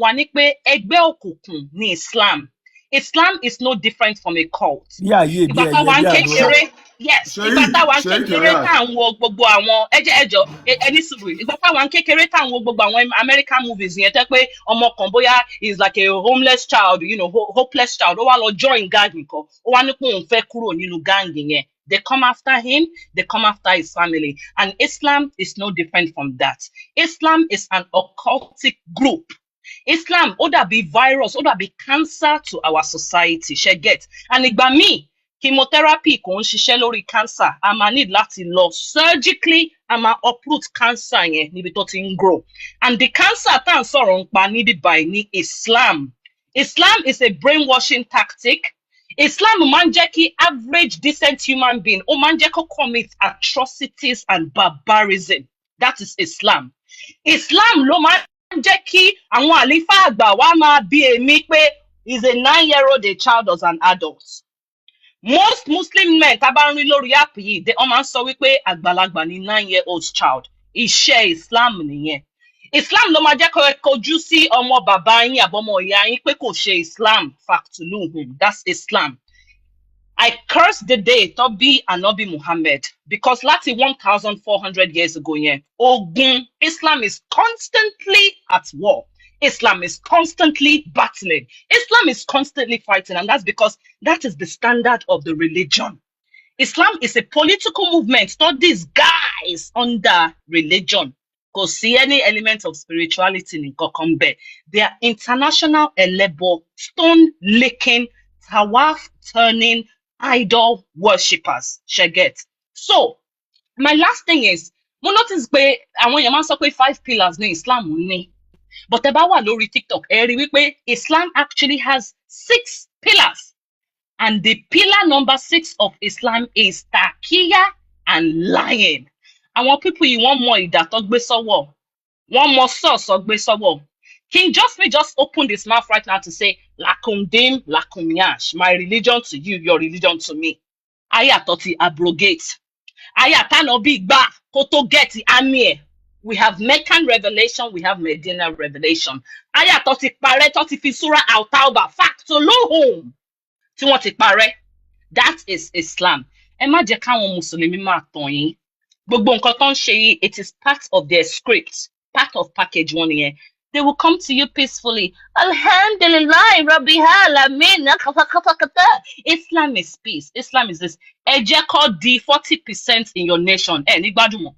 wa ní pé ẹgbẹ́ òkùnkùn ní Islam. Islam is no different from a cult. Bí ayé bí Ìgbà ẹyẹ táwa ń bí àlọ́. kékeré, yes, ìgbà táwa ń kékeré tá à ń wo gbogbo àwọn, ẹ jẹ́ ẹjọ́ ẹ ní sùúrù, ìgbà táwa ń kékeré tá à ń wo gbogbo àwọn American movies yẹn, tẹ́ pé ọmọ kan bóyá is like a homeless child, hopeless child, ó wá lọ join gang kan, ó wá ní pé òun fẹ́ kúrò nínú gang yẹn. They come after him, they come after his family. And Islam is no different from that. Islam is an occultic group. Islam ó dàbí virus, ó dàbí cancer to our society, ṣe get? And ìgbà míì, chemotherapy kò ń ṣiṣẹ́ lórí cancer. A máa need láti lọ surgically, a máa uproot cancer yẹn níbi tó ti ń grow. And the cancer tá à ń sọ̀rọ̀ ń pa níbí báyìí ní Islam. Islam is a brainwashing tactic. Islam máa ń jẹ́ kí average decent human being, ó máa ń jẹ́ kó commit atrocities and barbarism. That is Islam. Islam ló máa ń jẹ́ kí àwọn àlífà àgbà wa máa bi èmi pé, is a 9-year-old a child or an adult? Most Muslim men tá a bá ń rí lórí app yìí, wọ́n máa ń sọ wípé àgbàlagbà ní 9-year-old child. Iṣẹ́ Islam nìyẹn. Islam ló máa jẹ́ kó ẹ kojú sí ọmọ bàbá yín àbọ̀mọ ìyá yín pé kò ṣe Islam, faqtuluhum. That's Islam. I curse the day tó bí Anabi Muhammad, because láti 1400 years ago yẹn, ogun, Islam is constantly at war. Islam is constantly battling. Islam is constantly fighting, and that's because that is the standard of the religion. Islam is a political movement, not disguise under religion. Kò sí any element of spirituality ní kankan bẹ́ẹ̀. They are international ẹlẹ́bọ, stone licking, tawaf turning, idol worshippers. Ṣe get? So, my last thing is, mo notice pé àwọn èèyàn máa ń sọ pé five pillars ní Islam ní. But ẹ bá wà lórí TikTok, ẹ rí wípé Islam actually has six pillars. And the pillar number six of Islam is taqiya and lying. Àwọn people yìí, wọ́n mọ ìdà tó gbé sọ́wọ́. Wọ́n mọ sauce tó gbé sọ́wọ́. King Josmi just opened his mouth right now to say, "Lakum din, lakum yash. My religion to you, your religion to me." Ayah tó ti abrogate. Ayah tánàbí gbà kó tó get army ẹ̀. We have Meccan revelation, we have Medina revelation. Ayah tó ti parẹ́, tó ti fi Surah Al-Tawbah, faqtuluhum, tí wọ́n ti parẹ́. That is Islam. Ẹ má jẹ́ káwọn Mùsùlùmí máa tàn yín. Gbogbo nǹkan tó ń ṣe yìí, it is part of their script, part of package wọn nìyẹn. They will come to you peacefully. Alhamdulillah, Rabbi alamin. Katakata. Islam is peace. Islam is this. Ẹ jẹ́ kó di 40% in your nation. Ẹ ní gbádùn mọ́.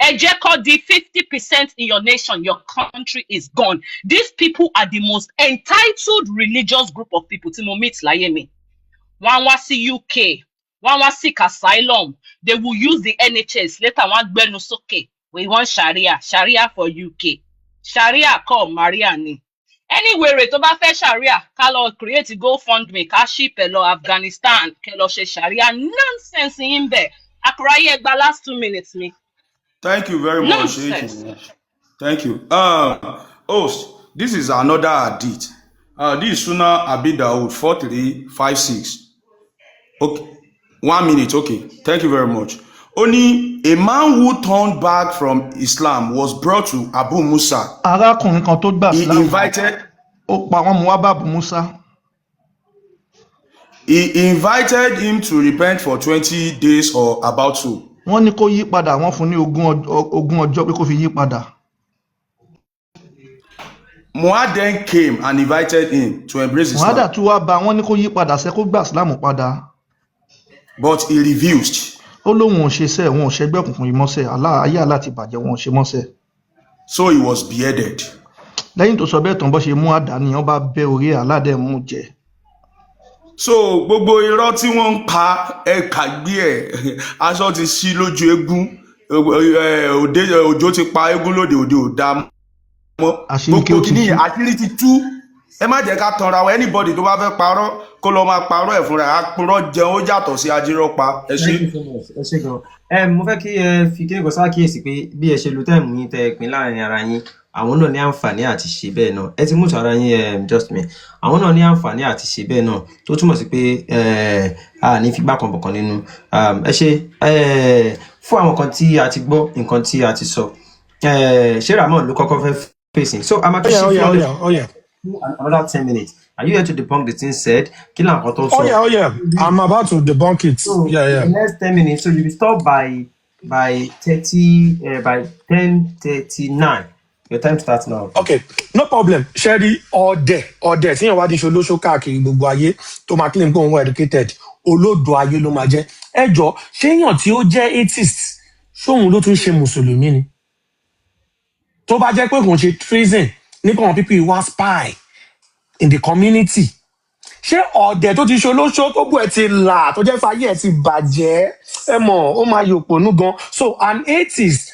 Ẹ jẹ́ kó di 50% in your nation. Your country is gone. These people are the most entitled religious group of people tí mo meet láyé mi. Wọ́n á wá sí UK. Wọ́n á wá seek asylum. They will use the NHS. Later, wọ́n á gbẹ́nu sókè. We want Sharia. Sharia for UK. Sharia kọ́, Maria ni. Anyway, rè tó bá fẹ́ Sharia, ká lọ create GoFundMe, ká ship ẹ lọ Afghanistan, kẹ́ lọ ṣe Sharia nonsense yín bẹ̀. Àkùráyé, ẹ gba last 2 minutes mi. Thank you very much, Sheikh. Nonsense. Thank you. Host, this is another hadith. This is Sunan Abi Dawud 4356. Okay, one minute. Okay, thank you very much. Only a man who turned back from Islam was brought to Abu Musa. Arákùnrin kan tó gbà He Islam invited ó pa wọ́n mú wá bá Abu Musa. He invited him to repent for 20 days or about so. Wọ́n ní kó yí padà, wọ́n fún ní 20 ọjọ́ pé kó fi yí padà. Muad then came and invited him to embrace Muhada Islam, tún wá bá, wọ́n ní kó yí padà sẹ́, kó gbà Islam padà. But he refused. Ó lóun ò ṣe sẹ́, òun ò ṣẹgbẹ́ òkùnkùn yìí mọ́sẹ̀, Allah ayé Allah ti bàjẹ́, wọn ò ṣe mọ́sẹ̀. So he was beheaded. Lẹ́yìn tó sọ bẹ́ẹ̀ tán, bó ṣe mú àdá ni wọ́n bá bẹ́ orí ẹ̀, Allah dẹ̀ mú jẹ. So gbogbo irọ́ tí wọ́n ń pa, ẹ̀ka gbé ẹ̀, aṣọ ti ṣí lójú eégún, ẹ, òde òjò ti pa eégún lóde, òde ò dá mọ́. Àṣírí kí Gbogbo ó ti kìíní tú. Àṣírí ti tú. Ẹ má jẹ́ ká tanra wa. Anybody tó bá fẹ́ parọ́, kó lọ máa parọ́ ẹ̀ fúnra ẹ̀. Apurọ́ jẹun, ó yàtọ̀ sí ajírọ́ pa. Ẹ ṣé. Thank you so much. Ẹ ṣé gan. Ẹ mo fẹ́ kí ẹ fi kíni kan ṣàkíyèsí pé bí ẹ ṣe lu time yín tẹ ẹ pín láàrin ara yín, àwọn náà ní àǹfààní àti ṣe bẹ́ẹ̀ náà. Ẹ ti mú ara yín just me. Àwọn náà ní àǹfààní àti ṣe bẹ́ẹ̀ náà, tó túmọ̀ sí pé a ní figbá kan bọ̀kan nínú. Ẹ ṣé fún àwọn kan tí a ti gbọ́, nǹkan tí a ti sọ. Ṣé Ramon ló kọ́kọ́ fẹ́ Facing. So I'm Oh actually yeah, oh yeah, floor oh the yeah, oh yeah. another 10 minutes. Are you here to debunk the things said? Kí là nǹkan tó ń Oh sọ? yeah, oh yeah. I'm about to debunk it. So Yeah, in yeah. the next 10 minutes, so you will stop by 30 by 10:39. Your time starts now, please. Okay, no problem. Ṣẹ́rí ọ̀dẹ̀ ọ̀dẹ̀ tí yẹn wá di ṣe olóṣó káàkiri gbogbo ayé tó máa claim pé òun wà educated, olódo ayé ló máa jẹ́. Ẹ jọ, ṣé èèyàn tí ó jẹ́ atheist, ṣóun ló tún ṣe mùsùlùmí ni? Tó bá jẹ́ pé kò ń ṣe treason nípa àwọn people wá spy in the community. Ṣé ọ̀dẹ̀ tó ti ṣe olóṣó tó bù ẹ̀ ti là tó jẹ́ fàyè ẹ̀ ti bàjẹ́, ẹ mọ̀, ó máa yòpònú gan. So an atheist,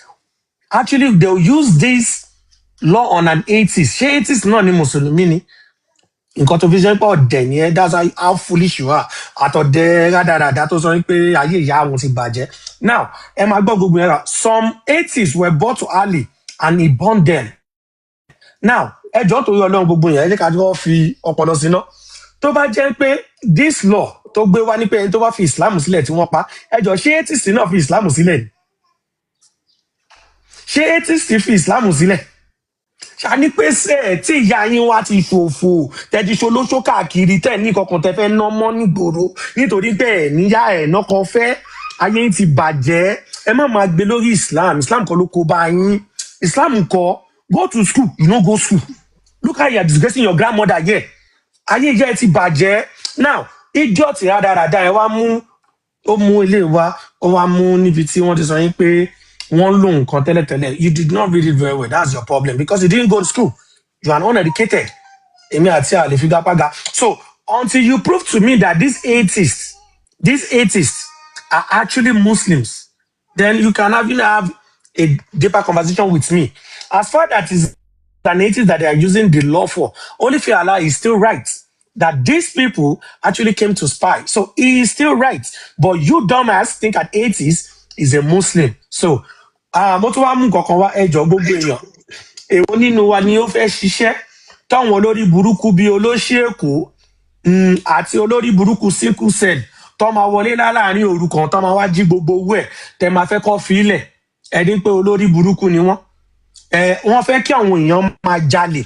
actually they will use this law on an atheist. Ṣé atheist náà ni mùsùlùmí ni? Nǹkan tó fi ṣe pé ọ̀dẹ̀ ni ẹ́, that's how foolish you are. Àtọ̀dẹ̀ rádaràda tó sọ pé ayé ìyá àwọn ti bàjẹ́. Now, ẹ máa gbọ́ gbogbo yẹn rà. Some atheists were brought to Ali and he burned them. Now, ẹ jọ̀ọ́, torí Ọlọ́run, gbogbo yẹn, ẹ jẹ́ ká jọ fi ọpọlọ sí ná. Tó bá jẹ́ pé this law tó gbé wá ní pé ẹni tó bá fi Islam sílẹ̀ tí wọ́n pa, ẹ jọ̀ọ́, ṣé atheist náà fi Islam sílẹ̀ ni? Ṣé atheist fi Islam sílẹ̀? Ṣàní pé sẹ ẹ tí ìyá yín wá ti ṣòfò, tẹ ti ṣolóṣó káàkiri, tẹ ní kankan tẹ fẹ́ ná mọ́ nígboro nítorí pé ẹ níyà ẹ nọkọ fẹ́, ayé yín ti bàjẹ́. Ẹ má máa gbé lórí Islam. Islam kọ́ ló kó bá yín, Islam kọ́. Go to school, you no go school. Look how you are disgracing your grandmother here. Ayé ìyá ẹ ti bàjẹ́. Now, idiot rádaràda ẹ wá mú, ó mú ilé wa, ó wá mú níbi tí wọ́n ti sọ yín pé wọ́n lò nǹkan tẹ́lẹ̀tẹ́lẹ̀. You did not read it very well. That's your problem, because you didn't go to school. You are uneducated. Èmi àti àlè figapaga. So until you prove to me that these atheists are actually Muslims, then you can have a deeper conversation with me. As far that is an atheist that they are using the law for, only fear Allah is still right that these people actually came to spy. So he is still right. But you dumbass think an atheist is a Muslim. So, mo tún wá mú nǹkan kan wá. Ẹjọ́, gbogbo èèyàn, èwo nínú wa ni ó fẹ́ ṣiṣẹ́ táwọn olórí burúkú bíi olóṣì Èkó àti olórí burúkú sickle cell tó máa wọlé láàrin òru kan, tó máa wá jí gbogbo owó ẹ̀, tẹ máa fẹ́ kọ́ fílẹ̀ ẹni pé olórí burúkú ni wọ́n? Ẹ wọ́n fẹ́ kí àwọn èèyàn máa jalè,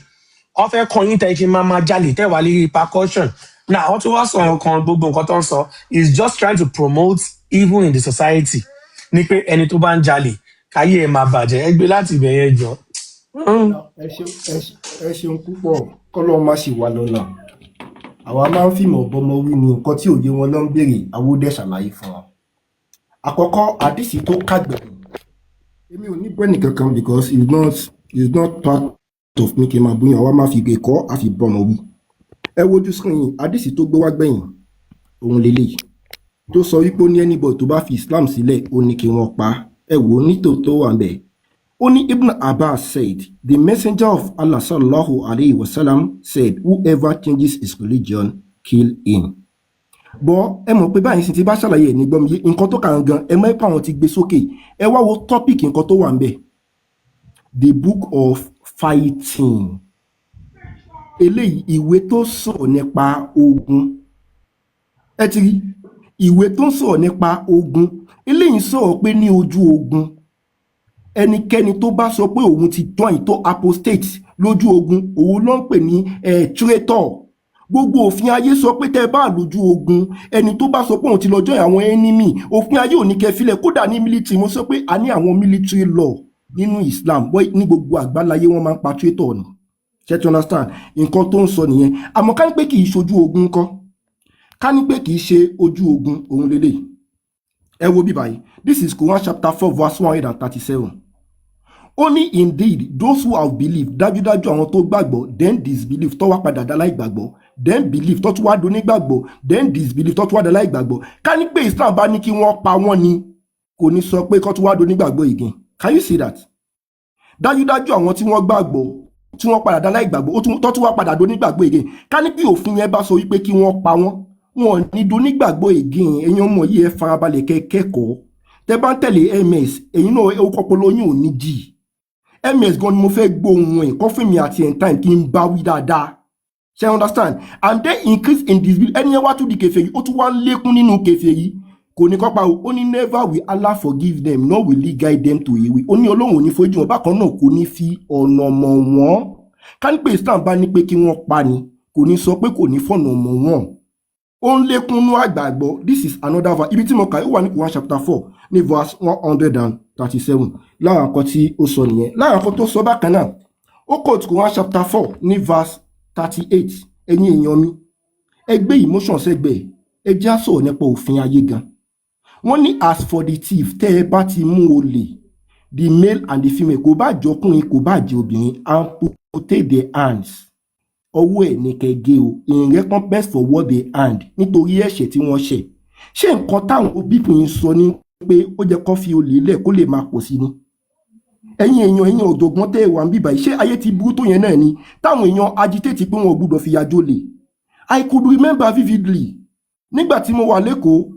wọ́n fẹ́ kọ́ yín tẹ́ ṣe máa máa jalè tẹ́ wà lórí repercussion. Now, wọ́n tún wá sọ nǹkan, gbogbo nǹkan tó ń sọ is just trying to promote evil in the society, ní pé ẹni tó bá ń jalè, káyé ẹ̀ máa bàjẹ́. Ẹ gbé láti ibẹ̀ yẹn jọ. Ẹ ṣeun, ẹ ṣeun púpọ̀. Kọ́lọ́run má ṣì wá lọ́nà. Àwa máa ń fìmọ̀ bọ́mọ wí ni. Nǹkan tí òye wọn ló ń béèrè, àwa ó dẹ̀ ṣàlàyé fún wọn. Àkọ́kọ́, àdìsí tó kàgbẹ̀yìn, èmi ò ní bẹ́ẹ̀nì kankan because it's not part of me kí n máa bóyá. Àwa máa fi ẹ̀kọ́ àfi bọ́mọ wí. Ẹ wojú screen yìí, àdìsí tó gbé wá gbẹ̀yìn òun lélẹ́yìí tó sọ wípé ó ní anybody tó bá fi Islam sílẹ̀, ó ní kí wọ́n pa á. Ẹ wò ó, nítòótọ́ wà ń bẹ̀. Ó ní Ibn Abbas said, "The messenger of Allah sallallahu alayhi wa sallam said, whoever changes his religion, kill him." Bọ́ ẹ mọ̀ pé báyìí sì ti bá ṣàlàyé ẹ̀ ní gbọ́mi yé nǹkan tó kà ń gan. Ẹ mọ̀ pé àwọn ti gbé sókè. Ẹ wá wo topic nǹkan tó wà ń bẹ̀, the book of fighting. Eléyìí, ìwé tó sọ̀rọ̀ nípa ogun. Ẹ ti rí ìwé tó ń sọ̀rọ̀ nípa ogun. Eléyìí sọ̀rọ̀ pé ní ojú ogun, ẹnikẹ́ni tó bá sọ pé òun ti join, tó apostate lójú ogun, òun ló ń pè ní traitor. Gbogbo òfin ayé sọ pé tẹ́ ẹ bá lójú ogun, ẹni tó bá sọ pé òun ti lọ join àwọn enemy, òfin ayé ò ní kẹ́ filẹ̀. Kódà ní military, mo sọ pé a ní àwọn military law nínú Islam. Bọ́ ní gbogbo àgbáláyé, wọ́n máa ń pa traitor ni. Ṣé ti understand? Nǹkan tó ń sọ nìyẹn. Àmọ́ ká ní pé kì í ṣojú ogun kọ́, ká ní pé kì í ṣe ojú ogun, òun lélẹ̀. Ẹ wo bí báyìí, this is Quran chapter 4 verse 137. Ó ní, "Indeed, those who have believed," dájúdájú àwọn tó gbàgbọ́, "then disbelieve," tó wá padà dá láì gbàgbọ́, "then believe," tó tún wá donígbàgbọ́, "then disbelieve," tó tún wá dá láì gbàgbọ́. Ká ní pé Islam bá ní kí wọ́n pa wọ́n ni, kò ní sọ pé kó tún wá donígbàgbọ́ again. Can you see that? Dájúdájú àwọn tí wọ́n gbàgbọ́, tí wọ́n padà dá láì gbàgbọ́, tó tún wá padà donígbàgbọ́ again. Ká ní pé òfin yẹn bá sọ wípé kí wọ́n pa wọ́n, wọn ò ní donígbàgbọ́ again. Ẹ̀yin ọmọ yìí, ẹ farabalẹ̀ kẹ́ kẹ́kọ̀ọ́. Tẹ́ bá ń tẹ̀lé MS, ẹ̀yin náà ó kọ́pọ̀ lóyún ò ní jì. MS gan ni mo fẹ́ gbóhùn ẹ̀ kọ́ fún mi àti ẹ̀ time kí n bá wí dáadáa. Ṣe understand? And then increase in disbelief. Ẹni yẹn wá tún di kèfèrí, ó tún wá ń lékún nínú kèfèrí. Kò ní kọ́pa o. Ó ní, "Never will Allah forgive them, nor will he guide them to a way." Ó ní Ọlọ́run ò ní fojú wọn, bákan náà kò ní fi ọ̀nà mọ̀ wọ́n. Ká ní pé Islam bá ní pé kí wọ́n pa ni, kò ní sọ pé kò ní fọ̀nà mọ̀ wọ́n. Ó ń lékún nú àgbàgbọ́. This is another verse. Ibi tí mo kà, ó wà ní Quran chapter 4 ní verse 137. Lára nǹkan tí ó sọ nìyẹn. Lára nǹkan tó sọ bákan náà, ó quote Quran chapter 4 ní verse 38. Ẹ̀yin èèyàn mi, ẹ gbé emotion sẹ́gbẹ̀ẹ́, ẹ já sọ̀rọ̀ nípa òfin ayé gan. Wọ́n ní, "As for the thief," tẹ́ ẹ bá ti mú olè, "the male and the female," kò bá jọkùnrin, kò bá jẹ obìnrin, "amputate their hands," ọwọ́ ẹ̀ ní kẹ́ gé o, "in recompense for what they earned," nítorí ẹ̀ṣẹ̀ tí wọ́n ṣẹ̀. Ṣé nǹkan táwọn òbí ń sọ ni pé ó jẹ́ kó fi olè lẹ̀ kó lè máa pọ̀ sí ni? Ẹ̀yin èèyàn, ẹ̀yin ọ̀jọ̀gbọ́n tẹ́ ẹ wà ń bíbà yìí, ṣé ayé ti burú tó yẹn náà ni táwọn èèyàn agitate pé wọn ò gbúdọ̀ fìyà jolè? I could remember vividly nígbà tí mo wà l'Ékòó,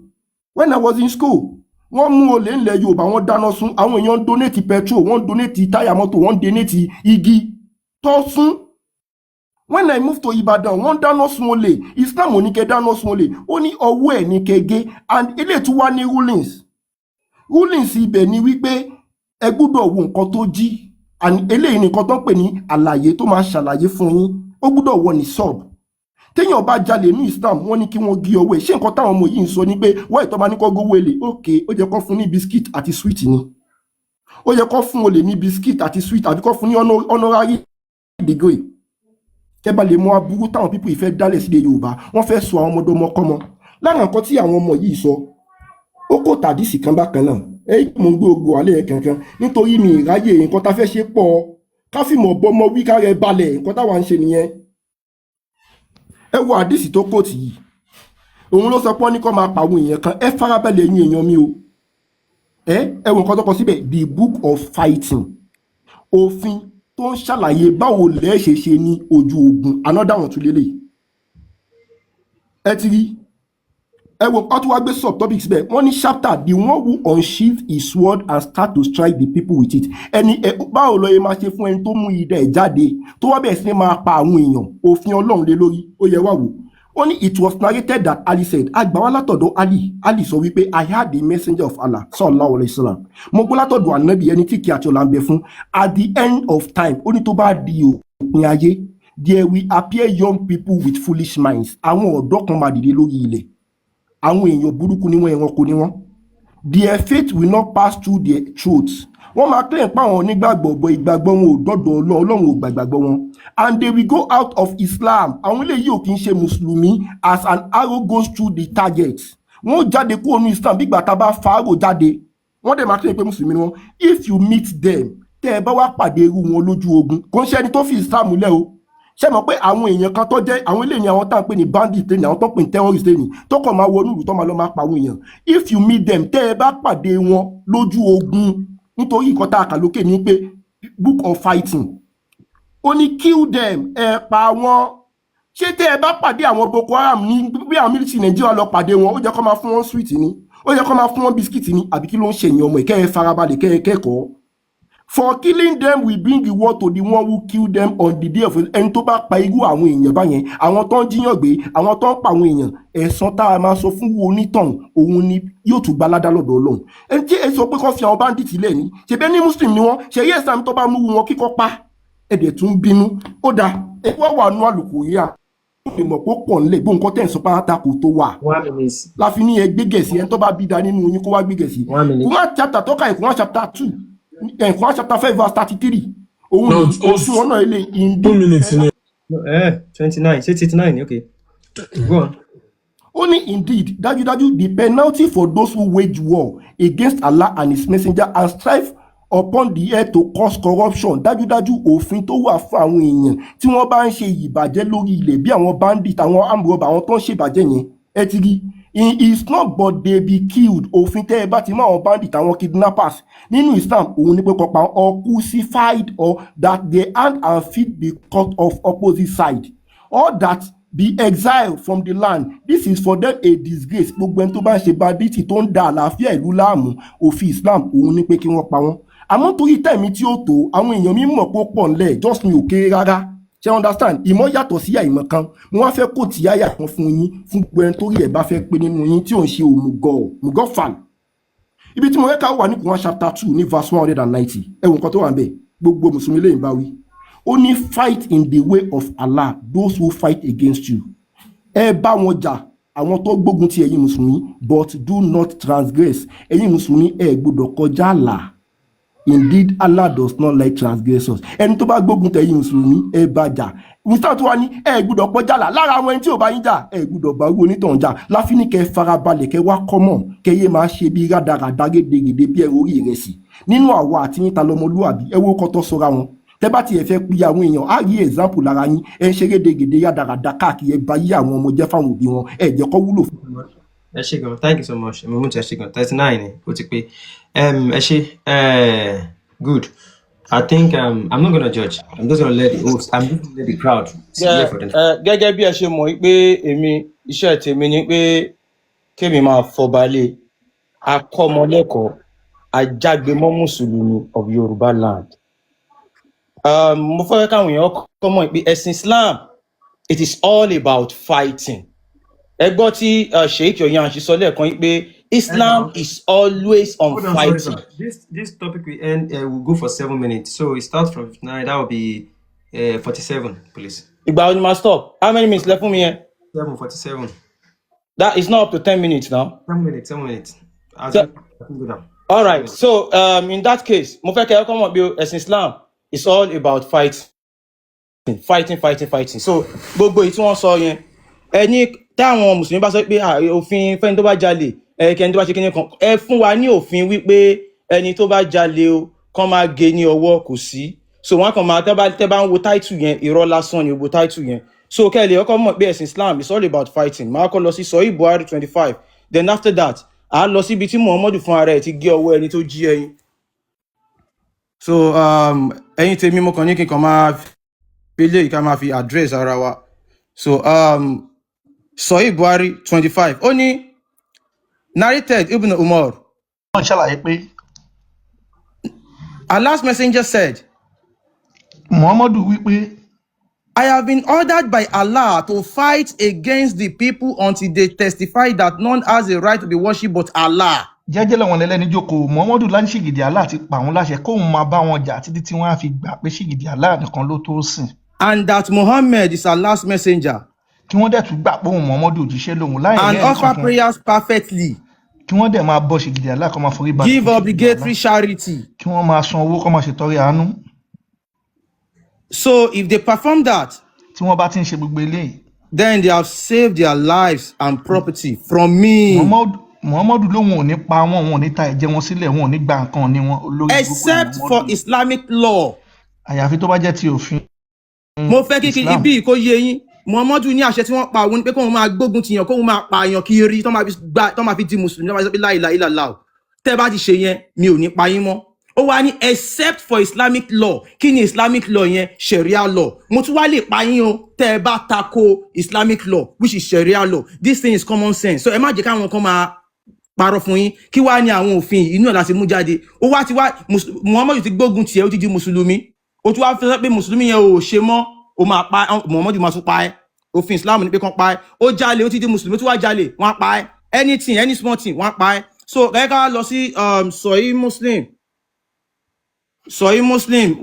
when I was in school, wọ́n mú olè ńlẹ̀ Yorùbá, wọ́n dáná sun. Àwọn èèyàn ń donate petrol, wọ́n ń donate táyà mọ́tò, wọ́n ń donate igi tó sún. When I moved to Ibadan, wọ́n dáná sun olè. Islam ò ní kẹ́ dáná sun olè, ó ní ọwọ́ ẹ̀ ní kẹ́ gé. And eléyìí tún wá ní rulings. Rulings ibẹ̀ ni wípé ẹ gbúdọ̀ wo nǹkan tó jí, and eléyìí nìkan tó ń pè ní àlàyé tó máa ṣàlàyé fún yín. Ó gbúdọ̀ wọ ní sub. Téèyàn bá jalè ní Islam, wọ́n ní kí wọ́n gé ọwọ́ ẹ̀. Ṣé nǹkan táwọn ọmọ yìí ń sọ ni pé wọ́n ìtọ́ bá ní kó gbówó èlé, ok, ó jẹ́ kó fún ní biscuit àti sweet ni? Ó yẹ kó fún olè ní biscuit àti sweet, àbí kó fún ní honorary degree? Kẹ́ bá lè mọ aburú táwọn people yìí fẹ́ dálẹ̀ sílẹ̀ Yorùbá. Wọ́n fẹ́ sọ àwọn ọmọdé ọmọkọ́mọ. Lára nǹkan tí àwọn ọmọ yìí sọ, ó kò tàdísì kan bákan náà. Ẹ mò ń gbé ogun àlẹ́ yẹn kankan nítorí mi ìráyè. Nǹkan tá fẹ́ ṣe pọ̀, káfíìmọ̀ bọ́mọ wí kárẹ̀ balẹ̀. Nǹkan táwa ń ṣe nìyẹn. Ẹ wo àdìsí tó quote yìí. Òun ló sọ pé wọ́n ní kó máa pa àwọn èèyàn kan. Ẹ farabalẹ̀, ẹ̀yin èèyàn mi o. Ẹ wo nǹkan tó kọ síbẹ̀: the book of fighting, òfin tó ń ṣàlàyé báwo lẹ́ẹ̀ ṣe ṣe ní ojú ogun. Another one tún lélẹ̀. Ẹ ti rí, ẹ wo, wọ́n tún wá gbé subtopic síbẹ̀. Wọ́n ní chapter, the one who unsheathed his sword and start to strike the people with it. Ẹni ẹ, báwo lọ yẹ máa ṣe fún ẹni tó mú idà ẹ̀ jáde, tó wá bẹ̀rẹ̀ sí ní máa pa àwọn èèyàn? Òfin Ọlọ́run lé lórí, ó yẹ wá wò. Ó ní, "It was narrated that Ali said," àgbà wá látọ̀dọ̀ Ali. Ali sọ wípé, "I heard the messenger of Allah, sallallahu alayhi wa sallam," mo gbọ́ látọ̀dọ̀ Ànábì, ẹni tí kì àti ọ̀la ń bẹ fún, "at the end of time," ó ní tó bá di òpin ayé, "there will appear young people with foolish minds." Àwọn ọ̀dọ́ kan máa dìde lórí ilẹ̀, àwọn èèyàn burúkú ni wọ́n, ẹranko ni wọ́n. "Their faith will not pass through their throats." Wọ́n máa claim pé àwọn onígbàgbọ́ bọ̀, ìgbàgbọ́ wọn ò dọ́dọ̀ Ọlọ́run, Ọlọ́run ò gbàgbàgbọ́ wọn. "And they will go out of Islam," àwọn eléyìí ò kì í ṣe mùsùlùmí, "as an arrow goes through the target." Wọ́n ó jáde kúrò ní Islam bí ìgbà tá a bá fa arrow jáde. Wọ́n dẹ̀ máa claim pé mùsùlùmí ni wọ́n. "If you meet them," tẹ́ ẹ bá wá pàdé irú wọn lójú ogun, kò ń ṣe ẹni tó fi Islam lẹ̀ o. Ṣé mọ̀ pé àwọn èèyàn kan tó jẹ́ àwọn eléyìí ni àwọn tá à ń pè ní bandit lẹ́ni, àwọn tó ń pè ní terrorist lẹ́ni, tó kàn máa wọnú ìlú, tó máa lọ máa pa àwọn èèyàn. "If you meet them," tẹ́ ẹ bá pàdé wọn lójú ogun, nítorí nǹkan tá a kà lókè ní pé book of fighting, ó ní, "Kill them," ẹ pa wọ́n. Ṣé tẹ́ ẹ bá pàdé àwọn Boko Haram ní bí àwọn military Nàìjíríà lọ pàdé wọn, ó jẹ́ kó máa fún wọn sweet ni, ó yẹ kó máa fún wọn biscuit ni, àbí kí ló ń ṣe èèyàn ọmọ ìkẹ́? Ẹ farabalẹ̀, kẹ́ ẹ kẹ́kọ̀ọ́. "For killing them will bring reward to the one who kill them on the day of," ẹni tó bá pa irú àwọn èèyàn báyẹn, àwọn tó ń jíyàn gbé, àwọn tó ń pa àwọn èèyàn, ẹ̀san tá a máa sọ fún wo onítọ̀hún, òun ni yóò tún gba ládá lọ́dọ̀ Ọlọ́run. Ẹni tí ẹ sọ pé kó fi àwọn bandit lẹ̀ ní ṣebí ní muslim ni wọ́n ṣe yí ẹ̀sán tó bá mú wọn kíkọ́ pa, ẹ̀dẹ̀ tún bínú. Ó dáa, ẹ wá wà nú àlùkò yìí, à lè mọ̀ pé ó pọ̀ nílẹ̀ gbó. Nǹkan tẹ̀ ń sọ pátá kò tó wà. One minute. La fi ní ẹ gbé gẹ̀ẹ́sì. Ẹni tó bá bí da nínú yín, kó wá gbé gẹ̀ẹ́sì. One minute. Quran chapter tọ́ka ẹ̀, Quran chapter 2 ẹ̀, Quran chapter 5 verse 33. Òun No, ní òfin wọn náà ilé ìndí. 2 minutes ni. 29. Ṣé 39? Okay. Go on. Ó ní, "Indeed," dájúdájú, "the penalty for those who wage war against Allah and his messenger and strive upon the earth to cause corruption," dájúdájú, òfin tó wà fún àwọn èèyàn tí wọ́n bá ń ṣe ìbàjẹ́ lórí ilẹ̀ bí àwọn bandit, àwọn armed robber, àwọn tó ń ṣèbàjẹ́ yẹn, ẹ ti rí, "it is not but they be killed." Òfin tẹ́ ẹ bá ti mú àwọn bandit, àwọn kidnappers nínú Islam, òun ni pé kó pa, "or crucified, or that their hand and feet be cut off opposite side, or that be exiled from the land. This is for them a disgrace." Gbogbo ẹni tó bá ń ṣe bandit, tó ń da àlàáfíà ìlú láàmú, òfin Islam òun ni pé kí wọ́n pa wọ́n. Àmọ́ torí tẹ̀mí tí ó tó, àwọn èèyàn mi mọ̀ pé ó pọ̀ ńlẹ̀, just mi ò kéré rárá. Ṣe understand? Ìmọ̀ yàtọ̀ sí àìmọ̀ kan. Mo wá fẹ́ kó tí àyà kan fún yín, fún gbogbo ẹni tó rí ẹ̀ bá fẹ́ pé nínú yín tí ò ń ṣe òmùgọ̀ òmùgọ̀ fàn. Ibi tí mo fẹ́ ká wà ní Quran chapter 2 ní verse 190. Ẹ wo nǹkan tó wà ń bẹ̀. Gbogbo mùsùlùmí lè ń bá wí. Ó ní, "Fight in the way of Allah those who fight against you." Ẹ bá wọn jà, àwọn tó gbógun ti ẹ̀yin mùsùlùmí. "But do not transgress." Ẹ̀yin mùsùlùmí, ẹ gbọ́dọ̀ kọjá àlà. "Indeed, Allah does not like transgressors." Ẹni tó bá gbógun tẹ̀yin mùsùlùmí, ẹ bá jà. Mr tó wá ní ẹ gbọ́dọ̀ kọjá àlà lára àwọn ẹni tí ò bá yín jà, ẹ gbọ́dọ̀ bá rú onítàn jà. Láfi ní kẹ́ farabalẹ̀, kẹ́ wá kọ́mọ̀, kẹ́ yé máa ṣe bí rádaràdá, rédèrèdè bí ẹ̀rọ orí ìrẹsì. Nínú àwa àti yín, ta lọmọlúwàbí? Ẹ wo kọ́ tó sọra wọn. Tẹ́ bá tiẹ̀ fẹ́ pe àwọn èèyàn á rí example lára yín. Ẹ ń ṣe rédèrèdè, rádaràdá káàkiri. Ẹ bá yí àwọn ọmọ jẹ́ fáwọn òbí wọn, ẹ jẹ́ kó wúlò fún. Ẹ ṣé gan, thank you so much. Mo mú ti ẹ ṣé gan. 39 ni ó ti pé. Ẹ ṣé, good. I think I'm not gonna judge. I'm just gonna let the host, I'm just gonna let the crowd hear for them. Gẹ́gẹ́ bí ẹ ṣe mọ̀ pé èmi, iṣẹ́ tèmi ni pé kémi máa fọbalẹ̀ akọ́mọlẹ́kọ̀ọ́ ajágbémọ́ mùsùlùmí of Yorùbá land. Mo fẹ́ káwọn èèyàn kọ́ mọ̀ pé ẹ̀sìn Islam, it is all about fighting. Ẹ gbọ́ tí Sheikh Oyanshi sọ lẹ́ẹ̀kan yìí pé Islam is always on Hold on, sorry, fighting. sir. This topic will end. Will go for 7 minutes. So it starts from 9. That will be 47, please. Ìgbà wo ni màá stop? How many minutes left fún mi yẹn? 7:47. That is not up to 10 minutes now. 7 minutes. 7 minutes. I So, think I can go down. All 7 right. minutes. So in that case, mo fẹ́ kẹ́ ẹ kọ́ mọ̀ pé ẹ̀sìn Islam is all about fighting, fighting, fighting, fighting. So gbogbo èyí tí wọ́n sọ yẹn, ẹni táwọn mùsùlùmí bá sọ pé, ah, òfin fẹ́ni tó bá jalè, ẹ kẹ́ni tó bá ṣe kíní kan, ẹ fún wa ní òfin wípé ẹni tó bá jalè o, kán máa gé ní ọwọ́, kò sí. So wọ́n kàn máa tẹ́ bá ń wo táìtù yẹn, irọ́ lásán ni gbogbo táìtù yẹn. So kẹ́ ẹ lè kọ́kọ́ mọ̀ pé ẹ̀sìn Islam is all about fighting. Máa kọ́ lọ sí Sahih Buhari 25, then after that, à á lọ síbi tí Muhammadu fún ara ẹ̀ ti gé ọwọ́ ẹni tó jí ẹyin. So ẹ̀yin tèmi, mo kàn ní kí n kàn máa fi eléyìí ká máa fi address ara wa. So Sahih Buhari 25, ó ní, narrated Ibn Umar, Wọ́n ṣàlàyé pé Allah's messenger said, Muhammadu wípé, "I have been ordered by Allah to fight against the people until they testify that none has a right to be worshipped but Allah." Jẹ́jẹ́ làwọn ẹlẹ́ni jókòó. Muhammadu láti ṣìgìdì Allah ti pa òun láṣẹ kóun máa bá wọn jà títí tí wọ́n á fi gbà pé ṣìgìdì Allah nìkan ló tó sìn. "And that Muhammad is Allah's messenger." Kí wọ́n dẹ̀ tún gbà pé òun Muhammadu òjíṣẹ́ lòun láì "And rẹ́ ẹnì offer kankan. prayers perfectly." Kí wọ́n dẹ̀ máa bọ ṣìgìdì Allah, kó máa forí balẹ̀ "Give fún ṣìgìdì Allah. obligatory charity." Kí wọ́n máa san owó, kó máa ṣètọrẹ àánú. So if they perform that, Tí wọ́n bá ti ń ṣe gbogbo eléyìí, then they have saved their lives and property from me." Muhammadu lòun ò ní pa wọn, òun ò ní ta ẹ̀jẹ̀ wọn sílẹ̀, wọn ò ní gba nǹkan ní wọn. Olórí burúkú ni "Except for Muhammadu. Islamic law." Àyàfi tó bá jẹ́ ti òfin Mo fẹ́ kí Islam. ibi kó yé yín. Muhammadu ní àṣẹ tí wọ́n pa òun ni pé kóun máa gbógun tìyàn, kóun máa pààyàn kiri tó máa fi gba, tó máa fi di mùsùlùmí, tó máa fi sọ pé la ilaha illallah. Tẹ́ bá ti ṣe yẹn, mi ò ní pa yín mọ́. Ó wá ní "except for Islamic law." Kí ni Islamic law yẹn? Sharia law. Mo tún wá lè pa yín o tẹ́ ẹ bá tako Islamic law, which is Sharia law. This thing is common sense, so ẹ má jẹ́ káwọn kan máa parọ́ fún yín. Kí wá ní àwọn òfin yìí? Inú ẹ̀ láti mú jáde. Ó wá ti wá Muhammadu ti gbógun tiẹ̀, ó ti di mùsùlùmí, ó tún wá fẹ́ sọ pé mùsùlùmí yẹn ò ṣe mọ́, ó máa pa Muhammadu, máa tún pa ẹ́. Òfin Islam ní pé kán pa ẹ́. Ó jalè, ó ti di mùsùlùmí, ó tún wá jalè, wọ́n á pa ẹ́. Anything, any small thing, wọ́n á pa ẹ́. So kẹ́kẹ́ ká lọ sí Sahih Muslim, Sahih Muslim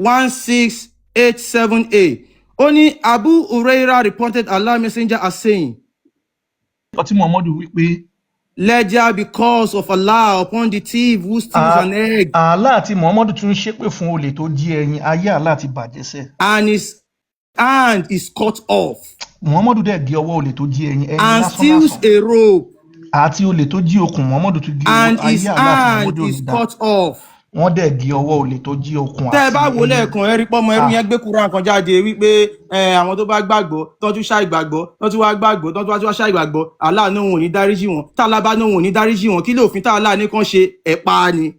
1687a. Ó ní Abu Huraira reported Allah messenger as saying, Ọtí Muhammadu wí pé, "Let there be curse of Allah upon the thief who steals an egg." Allah àti Muhammadu tún ṣépè fún olè tó jí ẹyin. Ayé Allah ti bàjẹ́ sẹ́. "And his hand is cut off." Muhammadu dẹ̀ gé ọwọ́ olè tó jí ẹyin, ẹyin "And lásán steals lásán. a rope." Àti olè tó jí okùn, Muhammadu tún gé ọwọ́. "And his Ayé Allah àti hand Muhammadu ò is ní dá. cut off." Wọ́n dẹ̀ gé ọwọ́ olè tó jí okùn Tẹ́ ẹ àti bá wò ẹyin. lẹ́ẹ̀kan, ẹ rí pọ́mọ ẹrú Ah. yẹn gbé Kúránì kan jáde wípé ẹ, àwọn tó bá gbàgbọ́ tó tún ṣàì gbàgbọ́, tó tún wá gbàgbọ́, tó tún wá ṣàì gbàgbọ́, Allah ní òun ò ní dáríjì wọn. Tálá bá ní òun ò ní dáríjì wọn, kí lóòfin tá Allah ní kàn ṣe? Ẹ̀ pa á ni.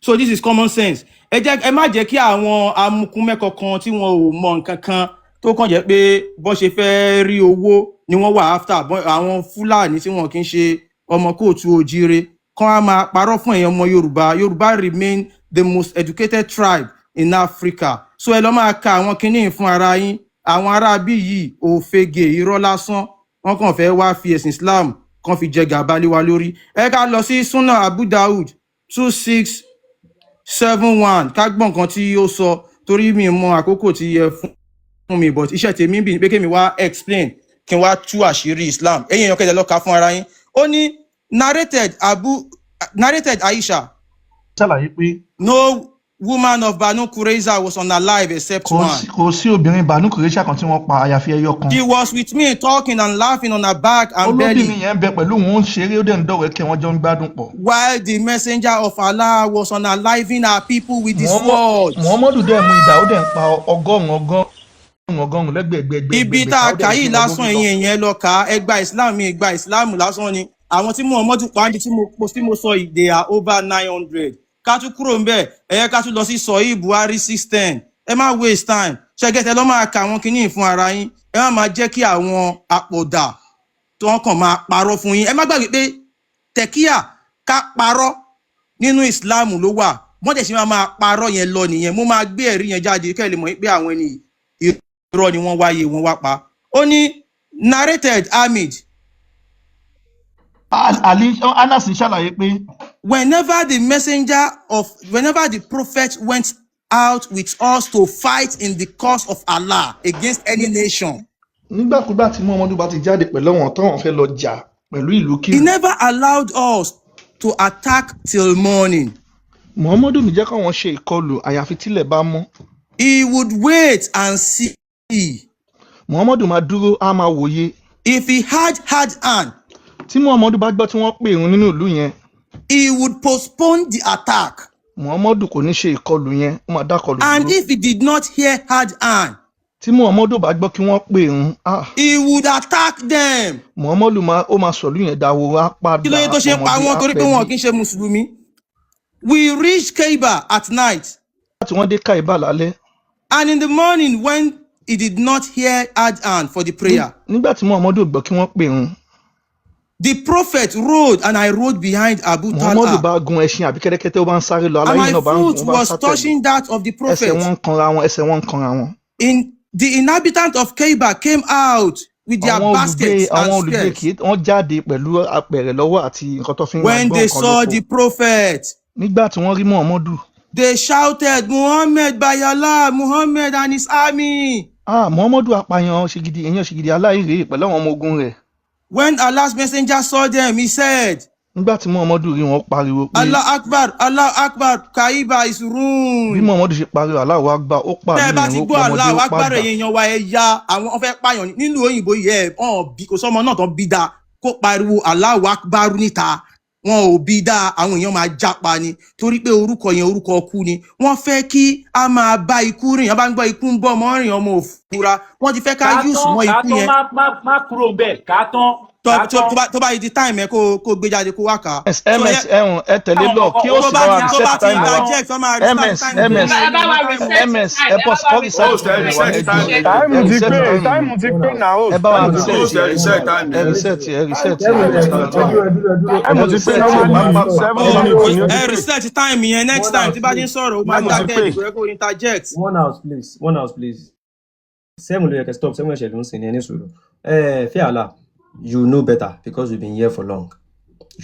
So this is common sense. Ẹ jẹ́ ẹ má jẹ́ kí àwọn amukumẹ́kọ kan tí wọn ò mọ nǹkan kan, tó kàn jẹ́ pé bọ́n ṣe fẹ́ rí owó ni wọ́n wà after, àwọn Fúlàní tí wọn kì í ṣe ọmọ kóòtù òjíire kán á máa parọ́ fún èèyàn ọmọ Yorùbá. Yorùbá remain the most educated tribe in Africa, so ẹ lọ́ máa ka àwọn kinní yìí fún ara yín. Àwọn aráabí yìí, òfegè, irọ́ lásán, wọ́n kàn fẹ́ wá fi ẹ̀sìn Islam kan fi jẹ gàba lé wa lórí. Ẹ ká lọ sí Sunan Abu Dawud 2671, ká gbọ́ nǹkan tí ó sọ, torí mi mọ àkókò tí ẹ fún mi, but iṣẹ́ tèmi bì ní pé kémi wá explain, kí n wá tú àṣírí Islam. Ẹ̀yin èèyàn, kẹjẹ lọ́ka fún ara yín. Ó ní narrated Aisha, Ṣàlàyé pé no woman of Banu Qurayza was unalive except kò one. sí, kò sí obìnrin Banu Qurayza kan tí wọ́n pa àyàfi ẹyọ kan. She was with me talking and laughing on her back and Olóbìnrin belly yẹn ń bẹ pẹ̀lú òun, ó ń ṣeré, ó dẹ̀ ń dọ̀wẹ́kẹ̀, wọ́n jọ ń gbádùn pọ̀. while the messenger of Allah was unaliving our people with the sword. Muhammadu dẹ̀ mú idà, ó dẹ̀ ń pa ọgọ́rùn-ún, ọgọ́rùn-ún, ọgọ́rùn-ún lẹ́gbẹ̀ẹ́gbẹ̀ẹ́gbẹ̀. Ibi tá a ó dẹ̀ kà ń yìí gbé wọn lásán, lórí lọ. Ẹ̀yin èèyàn, ẹ lọ kà á. Ẹ gba Islam, mi gba Islam lásán ni. Àwọn tí Muhammadu pa níbi tí mo sọ yìí, they are over 900. Ká tún kúrò ń bẹ̀, ẹ yẹ ká tún lọ sí Sọ̀hí Buhari 610. Ẹ má waste time. Ṣẹ́gẹ́tẹ̀ lọ́ máa ka àwọn kinní fún ara yín. Ẹ má máa jẹ́ kí àwọn àpọ̀dà tó wọ́n kàn máa parọ́ fún yín. Ẹ má gbàgbé pé tẹ̀kíyà, ká parọ́, nínú Islam ló wà. Wọ́n dẹ̀ ṣe máa máa parọ́ yẹn lọ nìyẹn. Mo máa gbé ẹ̀rí yẹn jáde kẹ́ ẹ lè mọ̀ pé àwọn ẹni irọ́ ni wọ́n wáyé wọn wá pa. Ó ní narrated Ahmed, Ali Anas ń ṣàlàyé pé whenever the prophet went out with us to fight in the cause of Allah against any nation, nígbàkúgbà tí Muhammadu bá ti jáde pẹ̀lú àwọn táwọn fẹ́ lọ jà pẹ̀lú ìlú he kìlú, never allowed us to attack till morning. Muhammadu ní jẹ́ káwọn ṣe ìkọlù àyàfi tílẹ̀ bá mọ́. He would wait and see. Muhammadu máa dúró, á máa wòye. If he had had an, Tí Muhammadu bá gbọ́ tí wọ́n pè irun nínú ìlú yẹn, he would postpone the attack. Muhammadu kò ní ṣe ìkọlù yẹn, ó máa dákọlù And dúró. if he did not hear had an, Tí Muhammadu bá gbọ́ kí wọ́n pè irun, ah, he would attack them. Muhammadu máa, ó máa sọ̀lú yẹn dáwòrò, á Kí ló padà dé tó ṣe ń pa ọmọdé wọ́n? á Torí pé wọn pẹ̀bí. kì í ṣe mùsùlùmí. We reached Khaybar at night, Láti wọ́n dé Káìbà lálẹ́, and in the morning when he did not hear adhan for the prayer, nígbà tí Muhammadu gbọ́ kí wọ́n pè irun, the prophet rode and I rode behind Abu Muhammadu Talha, bá gun ẹṣin àbí kẹ́tẹ́kẹ́tẹ́, ó bá ń sáré lọ, and aláyé my náà bá ń foot gun, ó bá ń was sá tẹ̀lé. touching that of the Ẹsẹ̀ prophet. wọn ń kanra wọn, ẹsẹ̀ wọn ń kanra wọn. In the inhabitant of Khaybar came out with their Àwọn olùgbé baskets and àwọn olùgbé spears. kì í wọ́n jáde pẹ̀lú apẹ̀rẹ̀ lọ́wọ́ àti nǹkan tó fi ń When gbọ́ they nǹkan saw lóko. the prophet, Nígbà tí wọ́n rí Muhammadu, they shouted, "Muhammad, by Allah, Muhammad and his army." Ah, Muhammadu apààyàn ṣègidì, èèyàn ṣègidì aláìrè pẹ̀lú àwọn ọmọ ogun rẹ̀. When Allah's messenger saw them, he said, Nígbà tí Muhammadu rí wọn, ó pariwo pé, "Allah Akbar, Allah Akbar, Khaybar is bí ruined." Muhammadu ṣe pariwo Allahu Akbar, ó Tẹ́ ẹ pàlú bá yẹn, ti ó gbọ́ pọmọdé, Allahu ó Akbar, pàgbà. ẹ̀yin èèyàn wa, ẹ ya àwọn fẹ́ pààyàn nílùú òyìnbó yìí. Ẹ̀ ọ̀n bí kò sọ́mọ náà tán bí dáa kó pariwo Allahu Akbar níta, wọn ò bí dáa. Àwọn èèyàn máa jápa ni, torí pé orúkọ yẹn, orúkọ ọkú ni. Wọ́n fẹ́ kí a máa bá ikú rìn. Wọ́n bá ń gbọ́ ikú ń bọ̀ ọmọ rìn, ọmọ òfura. Wọ́n ti fẹ́ ká Ká use tán mọ́ ká ikú tán yẹn. Má kúrò ń bẹ̀ ká tán tó ká tó tán. tó bá yìí di time ẹ, kó gbé jáde, kó wá kà á. Ms ms ẹhùn, ẹ tẹ̀lé Àwọn lọ kí ó ọmọ Tó sì bá bá wa ti tó reset bá ti time wa. interject, wọ́n máa restart Ms time. Ms Ẹ bá wa reset Ms time, ẹ ẹ pọ̀ bá wa kọ́ reset Host, ẹ time wa, reset ẹ jọ. time yẹn. Time Ẹ ti reset pé, time time ti pé náà. ẹ Host, bá wa time ti reset Host, ẹ ẹ reset time ẹ yẹn. reset, ẹ reset ẹ reset time. Time Ẹ ti pé reset ẹ normally pápá seven Oh, minutes ni ó ti ẹ pé. reset time yẹn. Next One time house tí bá ti ń please. sọ̀rọ̀, ó máa Time ti dákẹ́ pé. ní, kò yẹ kó interject. One house please, one house please. Seven ló yẹ kẹ́ stop, seven ẹ̀ṣẹ̀ ló ń sìn ní ẹni sùúrù. Ẹ Fíàlà, you know better because you've been here for long.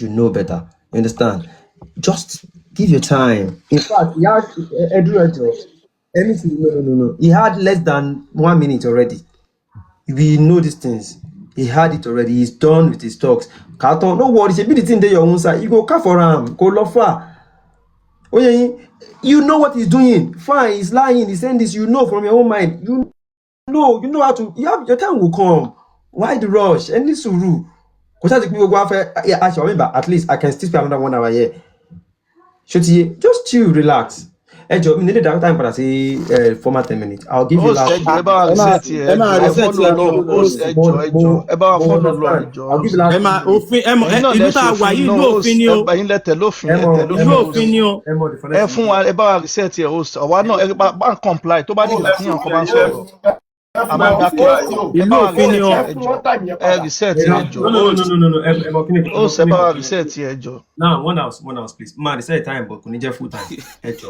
You know better, you understand? Just give your time. In fact, he had, ẹ dúró, ẹ jọ, ẹni sùúrù. No, no, no, no, he had less than one minute already. We know these things. He had it already. He's done with his talks. Kàtàn, no worry. Ṣebí the thing dey your own side, you go ká for am, kò lọ far. Oye yin, you know what he's doing. Fine, he's lying, he's saying this. You know from your own mind, you know how to, you have your time will come. Why the rush? Ẹni sùúrù. Kò sáà ti pín gbogbo afẹ aṣọ mi, but at least I can still spend another one hour here. Ṣó ti yé? Just chill, relax. Ẹ jọ, mi nílé dàgbà time padà sí former 10 minutes. I will give you Host, last. ẹ jọ, ẹ bá wa Ẹ máa reset ẹ ẹ máa jọ, ẹ reset follow ẹ lọ. Host, ẹ Mo jọ, ẹ mo jọ, ẹ bá wa mo follow lọ, ẹ understand. jọ. I will give Host, you last Ẹ 2 máa minutes. òfin ẹ mọ ẹ̀yin náà ìlú lẹ tá a wà ṣòfin yìí, náà. ìlú Host, òfin ni ẹ o. ẹ̀yin lẹ tẹ̀ lófin, Ẹ ẹ mọ tẹ̀ ẹ Ìlú lófin mọ host. òfin ni o. Ẹ mọ the Ẹ funny fún thing. wa, ẹ bá wa reset ẹ, host. Àwa náà ẹ bá ń comply. Tó bá Host, dìgbà tí èèyàn kan bá ń sọ̀rọ̀, ẹ a fún máa ń wọn dákẹ́. host Ẹ Ìlú bá wa òfin ni reset o. ẹ ẹ fún jọ, wọn time yẹn ẹ padà. reset ẹ jọ. No, no, no, no, no, no, no. Ẹ mọ kíni kan, ẹ mọ Host, ẹ kíni bá kan. wa reset ẹ jọ. Now, one house, one house please. Ma reset time, but kò ní jẹ́ full time. Ẹ jọ,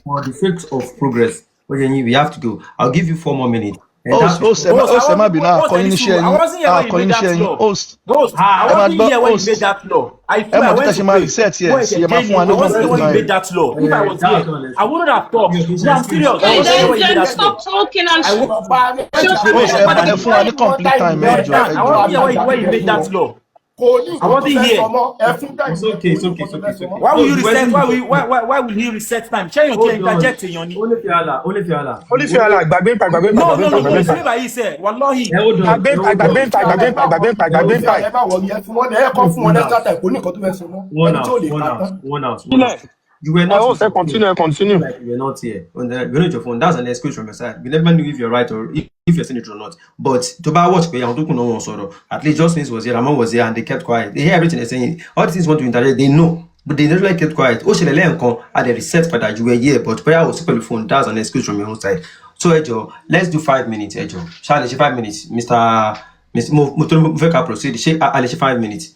for the sake of progress, oye yin, we have to go. I'll give you 4 more minutes. Host, host, ẹ má Host, host, I ẹ má wasn't, bínú, host, àkọyín ẹni níṣẹ́ sùúrù. I yín, wasn't here when you àkọyín made that níṣẹ́ yín. law. Host, Host, ẹ I máa wasn't gbọ́, here when you host, made that law. I ẹ flew, I mọ̀ tí went tẹ́ ṣe to máa pray. reset Mo ẹ̀ sí, ẹ̀ṣẹ̀ ẹ máa dé fún ni. wa I ní wasn't here complete when you time. made that law. If I was here, I wouldn't have talked. Mi ò kí ń ṣe No, I'm excuse. serious. I Okay, wasn't here then when you made then that law. stop talking and I went to pray. Host, Mo ẹ padà ẹ dé. fún wa ní complete time, ẹ jọ̀ọ́, ẹ I jọ̀ọ́. wasn't here when you made that law. Kò ní I nǹkan tó wasn't fẹ́ here. sọ mọ́, ẹ fún time It's yẹn, okay, kò it's ní okay, nǹkan it's tó okay, fẹ́ it's sọ mọ́. okay. Why No, will you you reset? wasn't Why will why will he reset time? Ṣé èèyàn kí ẹ Hold on. interject èèyàn ni? Olúfiàlà, Olúfiàlà. Olúfiàlà, gbàgbé ń pa, gbàgbé ń pa, No, gbàgbé no, ń pa, no, no. gbàgbé ń pa. Ìsúlẹ̀ báyìí sẹ̀, wàláhì. Ẹ hold on, Gbàgbé ẹ ń pa, hold gbàgbé on. ń pa, gbàgbé ń pa, gbàgbé ń pa, Ẹ gbàgbé hold ń pa. on. Ẹ má wọrí, ẹ fún wọn, ẹ kọ́ fún wọn extra time, kò ní nǹkan tó fẹ́ sọ mọ́, One ẹni tí ò out, lè one kà out, tán. one out, one Sílẹ̀ out. You were ẹ not ó with ṣe your phone. continue, ẹ continue. Like you were not here. On the, you were not with your phone. That's an excuse from your side. We never knew if you're right or if you're saying it or not. But to buy watch pé àwọn tó kù náà wọ́n sọ̀rọ̀. At least Justin was here, Ramon was here, and they kept quiet. They hear everything they're saying. All the things want to interject, they know. But they never kept quiet. Ó ṣẹlẹ̀ lẹ́ẹ̀kan, at the reset padà, you were here, but prayer was pẹ̀lú phone. That's an excuse from your own side. So ẹ jọ̀ọ́, let's do 5 minutes, ẹ jọ̀ọ́. Ṣá lè ṣe 5 minutes, Mr. Mr. Mo tó mo fẹ́ ká proceed. Ṣé a lè ṣe 5 minutes?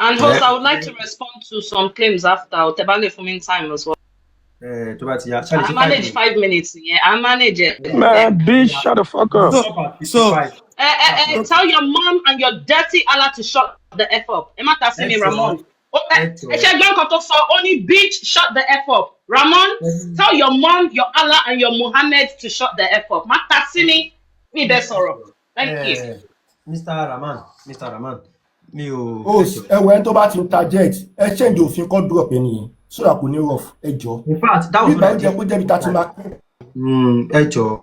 And host, Ẹ I would like to respond to some claims after. Tẹ́ bá lè fún mi time as well. Ẹ tó bá ti yá, ṣá lè I ṣe five manage minutes. 5 minutes. Yeah, I manage it. Man, bitch, shut the fuck up. So Stop at so 55. Tell your mom and your dirty Allah to shut the F up. Ẹ má ta sí Ẹ mi, jọ̀ọ́, Ramon. Ó ẹ ẹ jọ̀ọ́. ṣe gbọ́n nǹkan tó sọ, ó ní, "Bitch, shut the F up." Ramon, tell your mom, your Allah and your Muhammad to shut the F up. Má ta sí mi, mi bẹ́ sọ̀rọ̀. Thank you. Mr. Rahman, Mr. Rahman, mi ò ẹ Host, jọ̀ọ́. ẹ wọ ẹni tó bá ti interject, ẹ change òfin kọ́ drop ẹni yẹn so that kò ní rough, ẹ jọ. In fact, that was Bíbá what I ó jẹ did. kó jẹ́bi tá a ti máa pín. Ẹ jọ̀ọ́.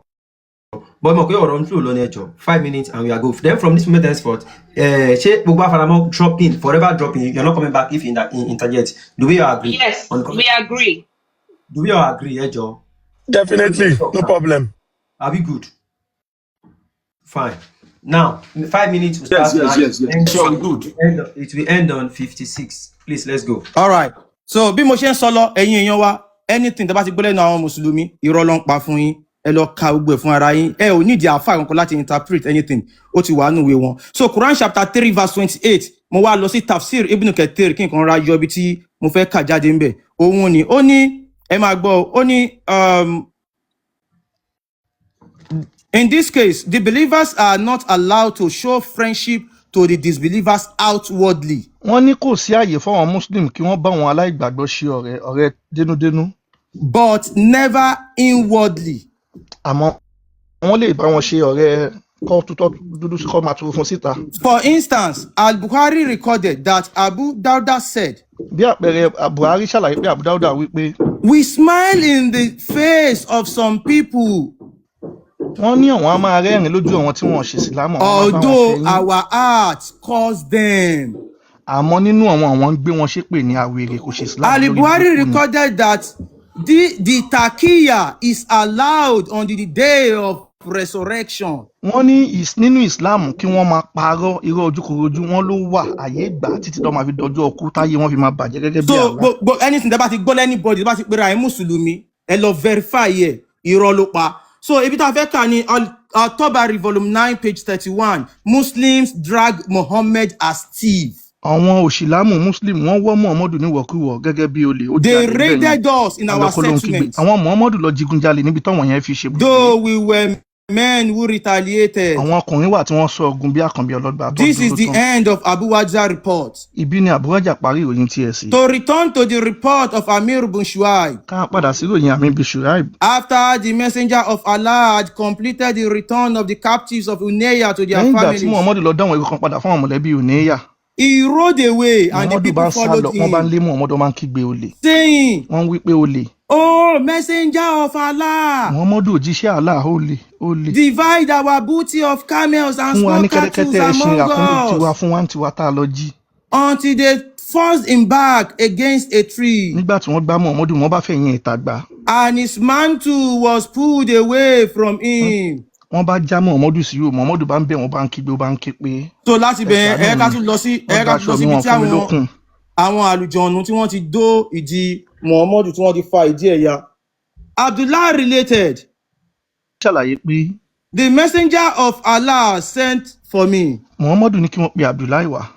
But mo mọ̀ pé ọ̀rọ̀ ń flow lọ ní, ẹ jọ̀ọ́. 5 minutes and we are go. Then from this moment henceforth, ṣé gbogbo afaramọ́ dropping, forever dropping, you're not coming back if you interject. Do we all agree? Yes, On we agree. Do we all agree, ẹ jọ̀ọ́? Definitely, no problem. Are we good? Fine. Now, 5 minutes will Yes, start yes, now. yes. End, Sure, I'm good. It will end on 56. Please, let's go. All right, so bí mo ṣe ń sọ lọ, ẹ̀yin èèyàn wa, anything tẹ́ bá ti gbọ́ lẹ́nu àwọn mùsùlùmí, irọ́ ló ń pa fún yín. Ẹ lọ ka gbogbo ẹ̀ fún ara yín. Ẹ ò nídìí àáfàá kankan láti interpret anything, ó ti wà nínú ìwé wọn. So Quran chapter 3 verse 28, mo wá lọ sí Tafsir Ibn Kathir kí n kàn ra yọ ibi tí mo fẹ́ kà jáde ńbẹ̀. Òun ni ó ní, ẹ máa gbọ́, ó ní "In this case, the believers are not allowed to show friendship to the disbelievers outwardly." Wọ́n ní kò sí àyè fáwọn Muslim kí wọ́n bá àwọn aláìgbàgbọ́ ṣe ọ̀rẹ́, ọ̀rẹ́ dénúdénú. "But never inwardly." Àmọ́ wọ́n lè bá wọn ṣe ọ̀rẹ́ kọ́ tutọ́ dúdú kọ́ máa tu fún síta. For instance, Al Bukhari recorded that Abu Dawda said, Bí àpẹẹrẹ, Buhari ṣàlàyé pé Abu Dawda wí pé, "We smile in the face of some people, wọ́n ní àwọn á máa rẹ́rìn lójú àwọn tí wọ́n ṣe ìsìlámù, àwọn máa bá wọn although ṣe yín, our hearts curse them." àmọ́ nínú àwọn ń gbé wọn ṣépè ní àwèrè kò ṣe ìsìlámù Al lórí Buhari burúkú ni. recorded that the taqiyya is allowed on the day of resurrection. Wọ́n ní nínú Islam, kí wọ́n máa parọ́ irọ́ ojúkorojú, wọ́n ló wà àyè gbà títí tó máa fi dọjọ́ ọkú táyé wọ́n fi máa bàjẹ́ gẹ́gẹ́ bí So àlá. Gbogbo anything tẹ́ bá ti gbọ́ anybody tó bá ti pera ẹ̀ mùsùlùmí, ẹ lọ verify ẹ̀, irọ́ ló pa. So ibi tá a fẹ́ kà ní Al-Tabari volume 9 page 31, "Muslims drag Muhammad as thief." Àwọn òṣìlámù Muslim, wọ́n wọ́ Muhammadu níwọ̀kuwọ̀ gẹ́gẹ́ bí olè ó "They jalè níbẹ̀ yẹn. raided us in our Alọ́kọ́ ló ń kígbe settlement, àwọn Muhammadu lọ jigunjalè níbi táwọn yẹn fi ṣe ibùgbé. though we were men who retaliated." Àwọn ọkùnrin wà tí wọ́n sọ ogun bí àkànbí ọlọ́gbà tó This is dúró the tán. end of Abu Wajah report. Ibi ni Àbúrájà parí ìròyìn tiẹ̀ sí. To return to the report of Amir bin Shuaib, Ká padà sí ìròyìn Amir bin Shuaib. after the messenger of Allah had completed the return of the captives of Uneya to their Lẹ́yìn ìgbà tí families, Muhammadu lọ dáwọn ẹrú kan padà fún àwọn mọ̀lẹ́bí Uneya, he rode away and the Muhammadu bá people ń sá lọ, followed wọ́n bá ń him, lé Muhammadu, máa ń kígbe olè. saying, Wọ́n ń wí pé olè. "Oh, messenger of Allah, Muhammadu, òjíṣẹ́ Allah, olè, olè, divide our booty of camels and fún wa small ní cattle kẹ́tẹ́kẹ́tẹ́, ẹṣin, among ràkúnmí tiwa, us," fún wa ń tiwa tá a lọ jí. until they forced him back against a tree, Nígbà tí wọ́n gbá Muhammadu, wọ́n bá fẹ̀yìn ìta gbá. and his mantle was pulled away from him. Wọ́n bá já Muhammadu sí yòó. Muhammadu bá ń bẹ̀ wọ́n, bá ń kígbe, ó bá ń ké pé, So láti ẹ bẹ̀yẹn, ṣàánú ẹ ká mi, tún lọ sí wọ́n ẹ gba ká tún lọ aṣọ mi, síbi wọ́n tí fún mi àwọn lókun. àwọn àlùjọ̀nù tí wọ́n ti dó ìdí Muhammadu, tí wọ́n ti fa ìdí ẹ̀ ya. Abdullah related, Ṣàlàyé pé, "The messenger of Allah sent for me. Muhammadu ní kí wọ́n pe Abdullahi wá.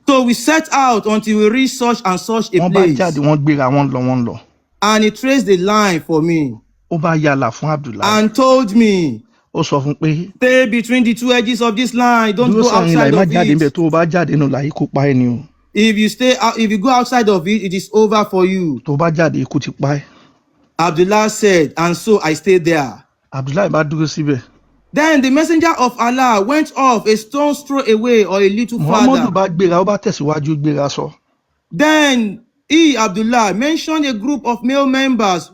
So we set out until we reached such and such a Wọ́n bá place, jáde, wọ́n gbéra, wọ́n lọ, wọ́n lọ. and he traced the line for me Ó bá yàlà fún Abdullahi and told me, Ó sọ fún un pé Stay between the two edges of this line. Don't dúró go sáàrin ìlà outside yìí, má of jáde níbẹ̀. it. Tó o bá jáde nínú ìlà yìí, kó pa ẹ́ ni o. If you stay out, if you go outside of it, it is over for you. Tó o bá jáde, ikú ti pa ẹ́. Abdullah said, and so I stayed there. Abdullahi bá dúró síbẹ̀. Then the messenger of Allah went off a stone's throw away or a little Muhammadu farther. bá gbéra, ó bá tẹ̀síwájú, gbéra sọ. Then he, Abdullah, mentioned a group of male members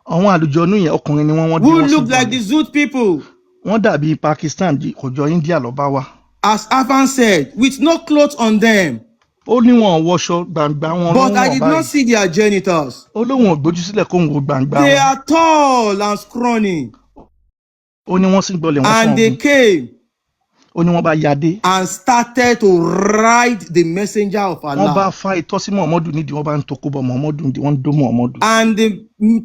Àwọn àlùjọ̀nnú yẹn, ọkùnrin ni wọ́n, wọ́n dé, who wọ́n sì looked like gbọ́n the Zoot people, wọ́n dàbí Pakistan, kò jọ India lọ bá wà. as Afan said, with no clothes on them. Ó ní wọn ò wọṣọ, gbàǹgbà wọn ló But ń I wọ̀n did not báyìí. see their genitals. Ó lóun ò gbójú sílẹ̀ kóun wo gbàǹgbà They wọn. are tall and scrawny. Ó ní wọ́n sì gbọ́lẹ̀, wọ́n And they sàn. came Ó ní wọ́n bá yadé. and started to ride the messenger of Wọ́n bá Allah. fa itọ́ sí Muhammadu nídìí, wọ́n bá ń tokó bọ Muhammadu nídìí, wọ́n ń dó Muhammadu. And the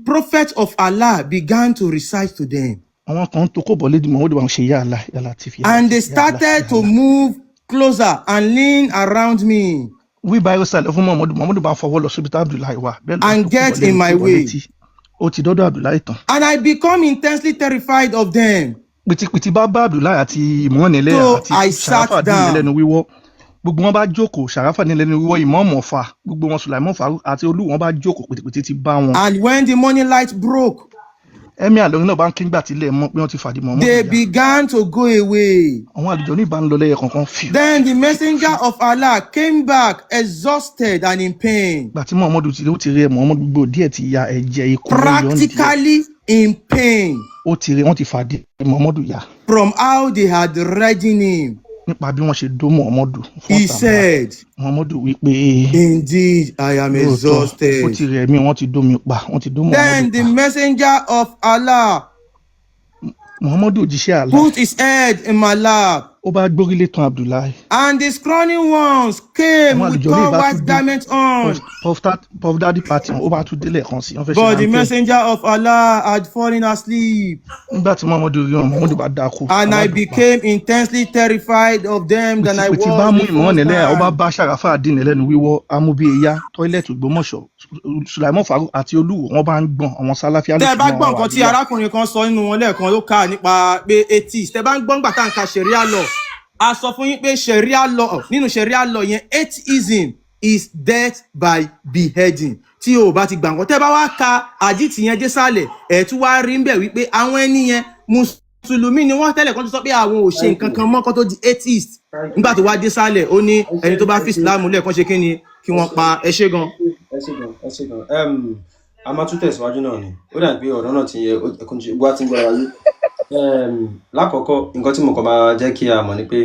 prophet of Allah began to recite to them. Àwọn kan ń tokó bọ̀ lédi Muhammadu, wọn ṣe yá Allah, yá Latif, yá And they Latif, yá Allah, started yá to Allah. move closer and lean around me Wí báyìí sàlẹ̀ fún Muhammadu, Muhammadu bá ń fọwọ́ lọ síbi tá Abdullahi wà, bẹ́ẹ̀ ló ń and tokó bọ̀ get in lẹ́nu, my tó bọ̀ way. létí. Ó ti dọ́dọ̀ Abdullahi tán. And I become intensely terrified of them. Pìtìpìtì bá bá Abdullahi àti ìmọ̀ọ́nilẹ́yà So àti I sat Sharafa dín down. lẹ́nu wíwọ́. Gbogbo wọn bá jókòó, Sharafa ní lẹ́nu wíwọ́, ìmọ̀ọ́mọ̀ fa gbogbo wọn, Sulaimon Faru àti Olú, wọn bá jókòó, pìtìpìtì ti bá wọn. And when the morning light broke, Ẹ̀mí àlọ́rin náà bá ń kí ngbà tílẹ̀ mọ́ pé wọ́n ti fàdí Muhammadu they ya. began to go away. Àwọn àlùjọ ní ìbá ń lọ lẹ́yẹ kankan fíù. Then the messenger of Allah came back exhausted and in pain, Gbà tí Muhammadu ti ó ti rí ẹ, Muhammadu gbogbo díẹ̀ ti ya, ẹ̀jẹ̀ ikú ló yọ ń díẹ̀. practically in pain Ó ti rí wọ́n ti fàdí Muhammadu ya from how they had ridden him. nípa bí wọ́n ṣe dó Muhammadu fún He ọ̀tàmúlà. said, Muhammadu wí pé Indeed, I am lóòótọ́ ó exhausted. ti rẹ̀ mí, wọ́n ti dó mi pa, wọ́n ti dó Muhammadu Then the pa. messenger of Allah Muhammadu òjíṣẹ́ Allah put his head in my lap, ó bá gbórílé tan Abdullahi. and the scrawny ones came Àwọn with àlùjọ ní tall ìbá white tún dé garments on. Puff Daddy party wọn, ó bá tún délẹ̀ kan sí, wọ́n fẹ́ ṣe But the ráńpẹ́. messenger of Allah had fallen asleep, Nígbà tí Muhammadu rí wọn, Muhammadu bá dákú, and wọ́n bá I dùn pa. became intensely terrified of them than I Pìtìpìtì bá was mú the first ìmọ̀ọ́nìlẹ́yà, ó bá time. bá Sharafa àdínì lẹ́nu wíwọ́, amúbíyá tọ́ílẹ̀tì Ògbómọ̀ṣọ́, Sulaimon Faru àti Olúwo, wọn bá ń gbọ̀n àwọn sálàfíà Tẹ́ ẹ bá lóṣù gbọ́ náà wà nǹkan tí níyà. arákùnrin kan sọ nínú wọn lẹ́ẹ̀kan ló kà nípa pé atheist, tẹ́ bá ń gbọ́ ńgbà tá à ń ka sharia law, a sọ fún yín pé sharia law, nínú sharia law yẹn, atheism is death by beheading. Tí o bá ti gbà nǹkan, tẹ́ bá wá ka àdìtì yẹn désàlẹ̀, ẹ̀ tún wá rí ń bẹ̀ wípé àwọn ẹni yẹn mùsùlùmí ni wọ́n tẹ́lẹ̀ kan tó sọ pé àwọn ò ṣe Thank nǹkan you. kan mọ́ kan tó di atheist. Thank Nígbà you. tó wá désàlẹ̀, ó ní Ẹ ṣé, ẹni tó bá ẹ fi ṣé, Islam lẹ̀ kan ṣe kí ni kí ẹ wọ́n ṣé, pa. Ẹ ṣé gan. ẹ ṣé gan, ẹ ṣé gan. A máa tún tẹ̀síwájú náà ni. Ó dà pé ọ̀rọ̀ náà ti yẹ ẹkùn tí wá ti ń gbọ́ra wáyé. Lákọ̀ọ́kọ́, nǹkan tí mo kàn máa jẹ́ kí a mọ̀ ni pé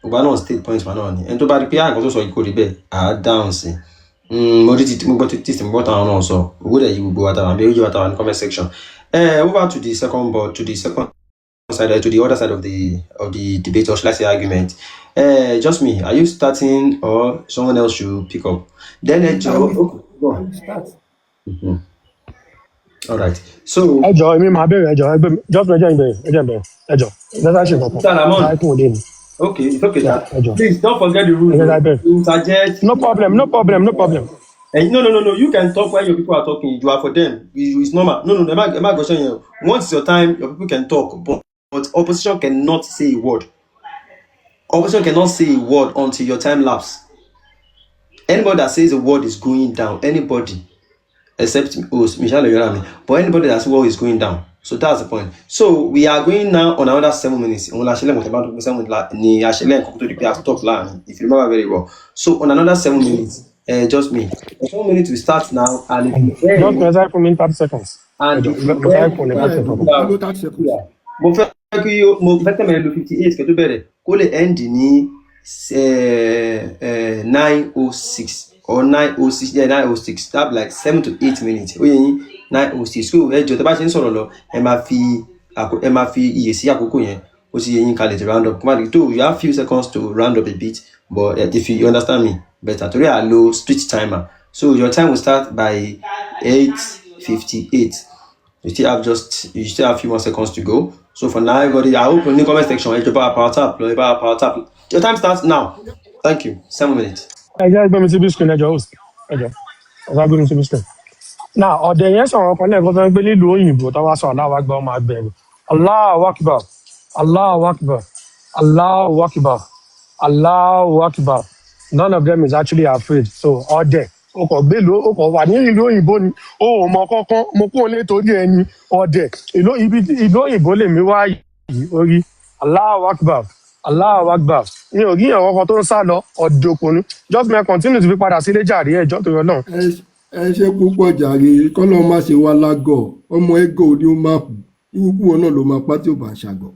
gbogbo náà state point wa náà ni. Ẹni tó bá rí pé nǹkan tó sọ yìí kò rí bẹ́ẹ̀, à á dáhùn sí i. Mo rí ti mo gbọ́ tí mo gbọ́ táwọn náà sọ. Owó dẹ̀ yí gbogbo wa táwọn àbí ó yí wa táwọn ní comment section. Over to the second board, to the second side, to the other side of the debate, or should I say argument. Just me, are you starting or someone else should pick up? Then I Joe, will, okay, go I on. will start. All right. So, Ẹ jọ, èmi máa bẹ̀rẹ̀, ẹ jọ, ẹgbẹ́ mi just ẹ jẹ́ n bẹ̀rẹ̀, ẹ jẹ́ n bẹ̀rẹ̀, ẹ jọ, ẹ jẹ́ ṣe kankan Mr. Ramon, láì kún òde mi. Okay, it's okay, Yeah, sir. ẹ jọ, Please don't forget the ẹ rules. jẹ́ Oh. ká bẹ̀rẹ̀. Interject. No problem, no problem, no problem. No. You can talk while your people are talking. You are for them. It's normal. No. Emma Goshen here. Once it's your time, your people can talk, but opposition cannot say a word. Opposition cannot say a word until your time lapse. Anybody that says a word is going down. Anybody, except host Michelle Yorami. But anybody that's word is going down. So that's the point. So we are going now on another 7 minutes. Òun la ṣe lẹ́ẹ̀kan tẹ́ bá tó pé 7 ni a ṣe lẹ́ẹ̀kan kó tó di pé a stop láàrin, if you remember very well. So on another 7 minutes, just me. The 7 minutes will start now, and if you Just end, ẹ sáré fún mi ní 30 seconds. Ẹ and jọ, if you mo sáré end, fún ní Go thirty ahead. seconds. Follow 30 seconds. Mo fẹ́ kí mo fẹ́ tẹ̀mẹ̀ lo 58 kẹ́ tó bẹ̀rẹ̀ kó lè end ní 9:06 or 9:06, yeah, 9:06. That be like 7 to 8 minutes. Ó yẹ yín, 9:06. So ẹ jọ̀ọ́, tẹ́ bá ṣe ń sọ̀rọ̀ lọ, ẹ máa fi iyè sí àkókò yẹn. Ó sì yẹ yín kalẹ̀ to round up. Kó má di tó, you have few seconds to round up a bit, but if you understand me better, torí à lo street timer. So your time will start by 8:58. You still have few more seconds to go. So for now, everybody, I hope in the comment section, ẹ jọ̀ọ́, bá wa power tap lọ, ẹ bá wa power tap. Your time starts now. Thank you. 7 minutes. Ẹ jẹ́ gbé mi síbí screen, ẹ jọ, host, ẹ jọ, ẹ sáré gbé mi síbí screen. Now, ọ̀dẹ̀ yẹn sọ̀rọ̀ kan lẹ́ẹ̀kan fẹ́ gbé nílùú òyìnbó tó wá sọ aláwa gba ọmọ abẹ̀rù. Allahu Akbar, Allahu Akbar, Allahu Akbar, Allahu Akbar. None of them is actually afraid. So ọdẹ, o kò gbé ìlú, o kò wà ní ìlú òyìnbó ni, o ò mọ kankan. Mo kúrò nítorí ẹni ọdẹ ìlú ibi ìlú òyìnbó lèmi wá yìí orí. Allahu Akbar, Allahu Akbar. Mi ò rí ìyàn kankan tó ń sá lọ. Ọdẹ òpònú, just may continue to fi padà sílé jàre, ẹjọ́ tó yọ náà. Ẹ ṣe púpọ̀ jàre. Kọ́lọ́ má ṣe wá lágọ̀ ọmọ ẹgọ́ ni ó máa kú irúkú wọn náà ló máa pa tí ò bá ń ṣàgọ̀.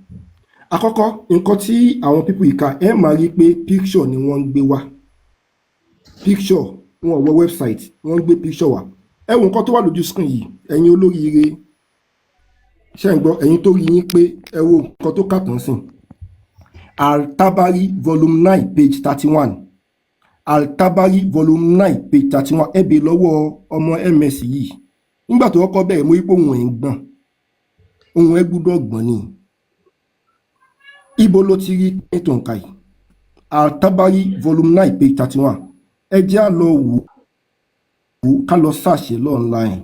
Àkọ́kọ́, nǹkan tí àwọn people yìí kà, ẹ máa rí i pé picture ni wọ́n ń gbé wá. Picture wọn ò wọ website, wọ́n ń gbé picture wá. Ẹ wo nǹkan tó wà lójú screen yìí. Ẹ̀yin olóríire, ṣé ń gbọ́? Ẹ̀yin tó rí yín pé ẹ wo nǹkan tó kà tán sìn. Al-Tabari, volume 9, page 31. Al-Tabari, volume 9, page 31. Ẹ bèè lọ́wọ́ ọmọ ms yìí. Nígbà tó kọ́kọ́ bẹ̀rẹ̀, mo rí pé òun ẹ̀ ń gbọ̀n, òun ẹ̀ gbúdọ̀ gbọ̀n ni. Ibo ló ti rí ètò nǹka yìí? Al-Tabari, volume 9, page 31. Ẹ jẹ́ à lọ wò ó, ká lọ search lọ online.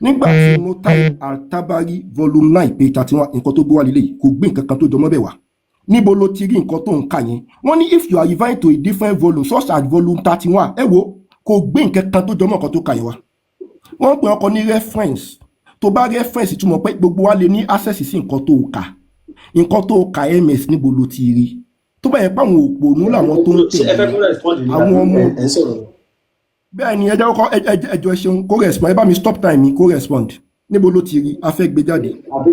Nígbà tí mo type Al-Tabari, volume 9, page 31, nǹkan tó gbé wá lélẹ̀ kò gbé nǹkan kan tó jọmọ́ bẹ̀ wá. Níbo ló ti rí nǹkan tó ń kà yẹn? Wọ́n ní if you are referring to a different volume such as volume 31. Ẹ wo, kò gbé nǹkan kan tó jọmọ́ nǹkan tó kà yẹn wá. Wọ́n ń pè ọkọ ní reference. Tó bá reference, túmọ̀ pé gbogbo wa lè ní access sí nǹkan tó kà. Nǹkan tó kà, ms, níbo ló ti rí? Tó bá yẹ pé àwọn òpònú làwọn tó ń Ṣé ẹ fẹ́ tẹ̀lé kó respond ní àwọn àbí ọmọ ẹ ń sọ̀rọ̀? Bẹ́ẹ̀ ni, ẹ jẹ́ kọ́kọ́ ẹ jọ̀ọ́, ẹ ṣeun. Kó respond. Ẹ bá mi stop time mi, kó respond. Níbo ló ti rí? A fẹ́ gbé jáde. Àbí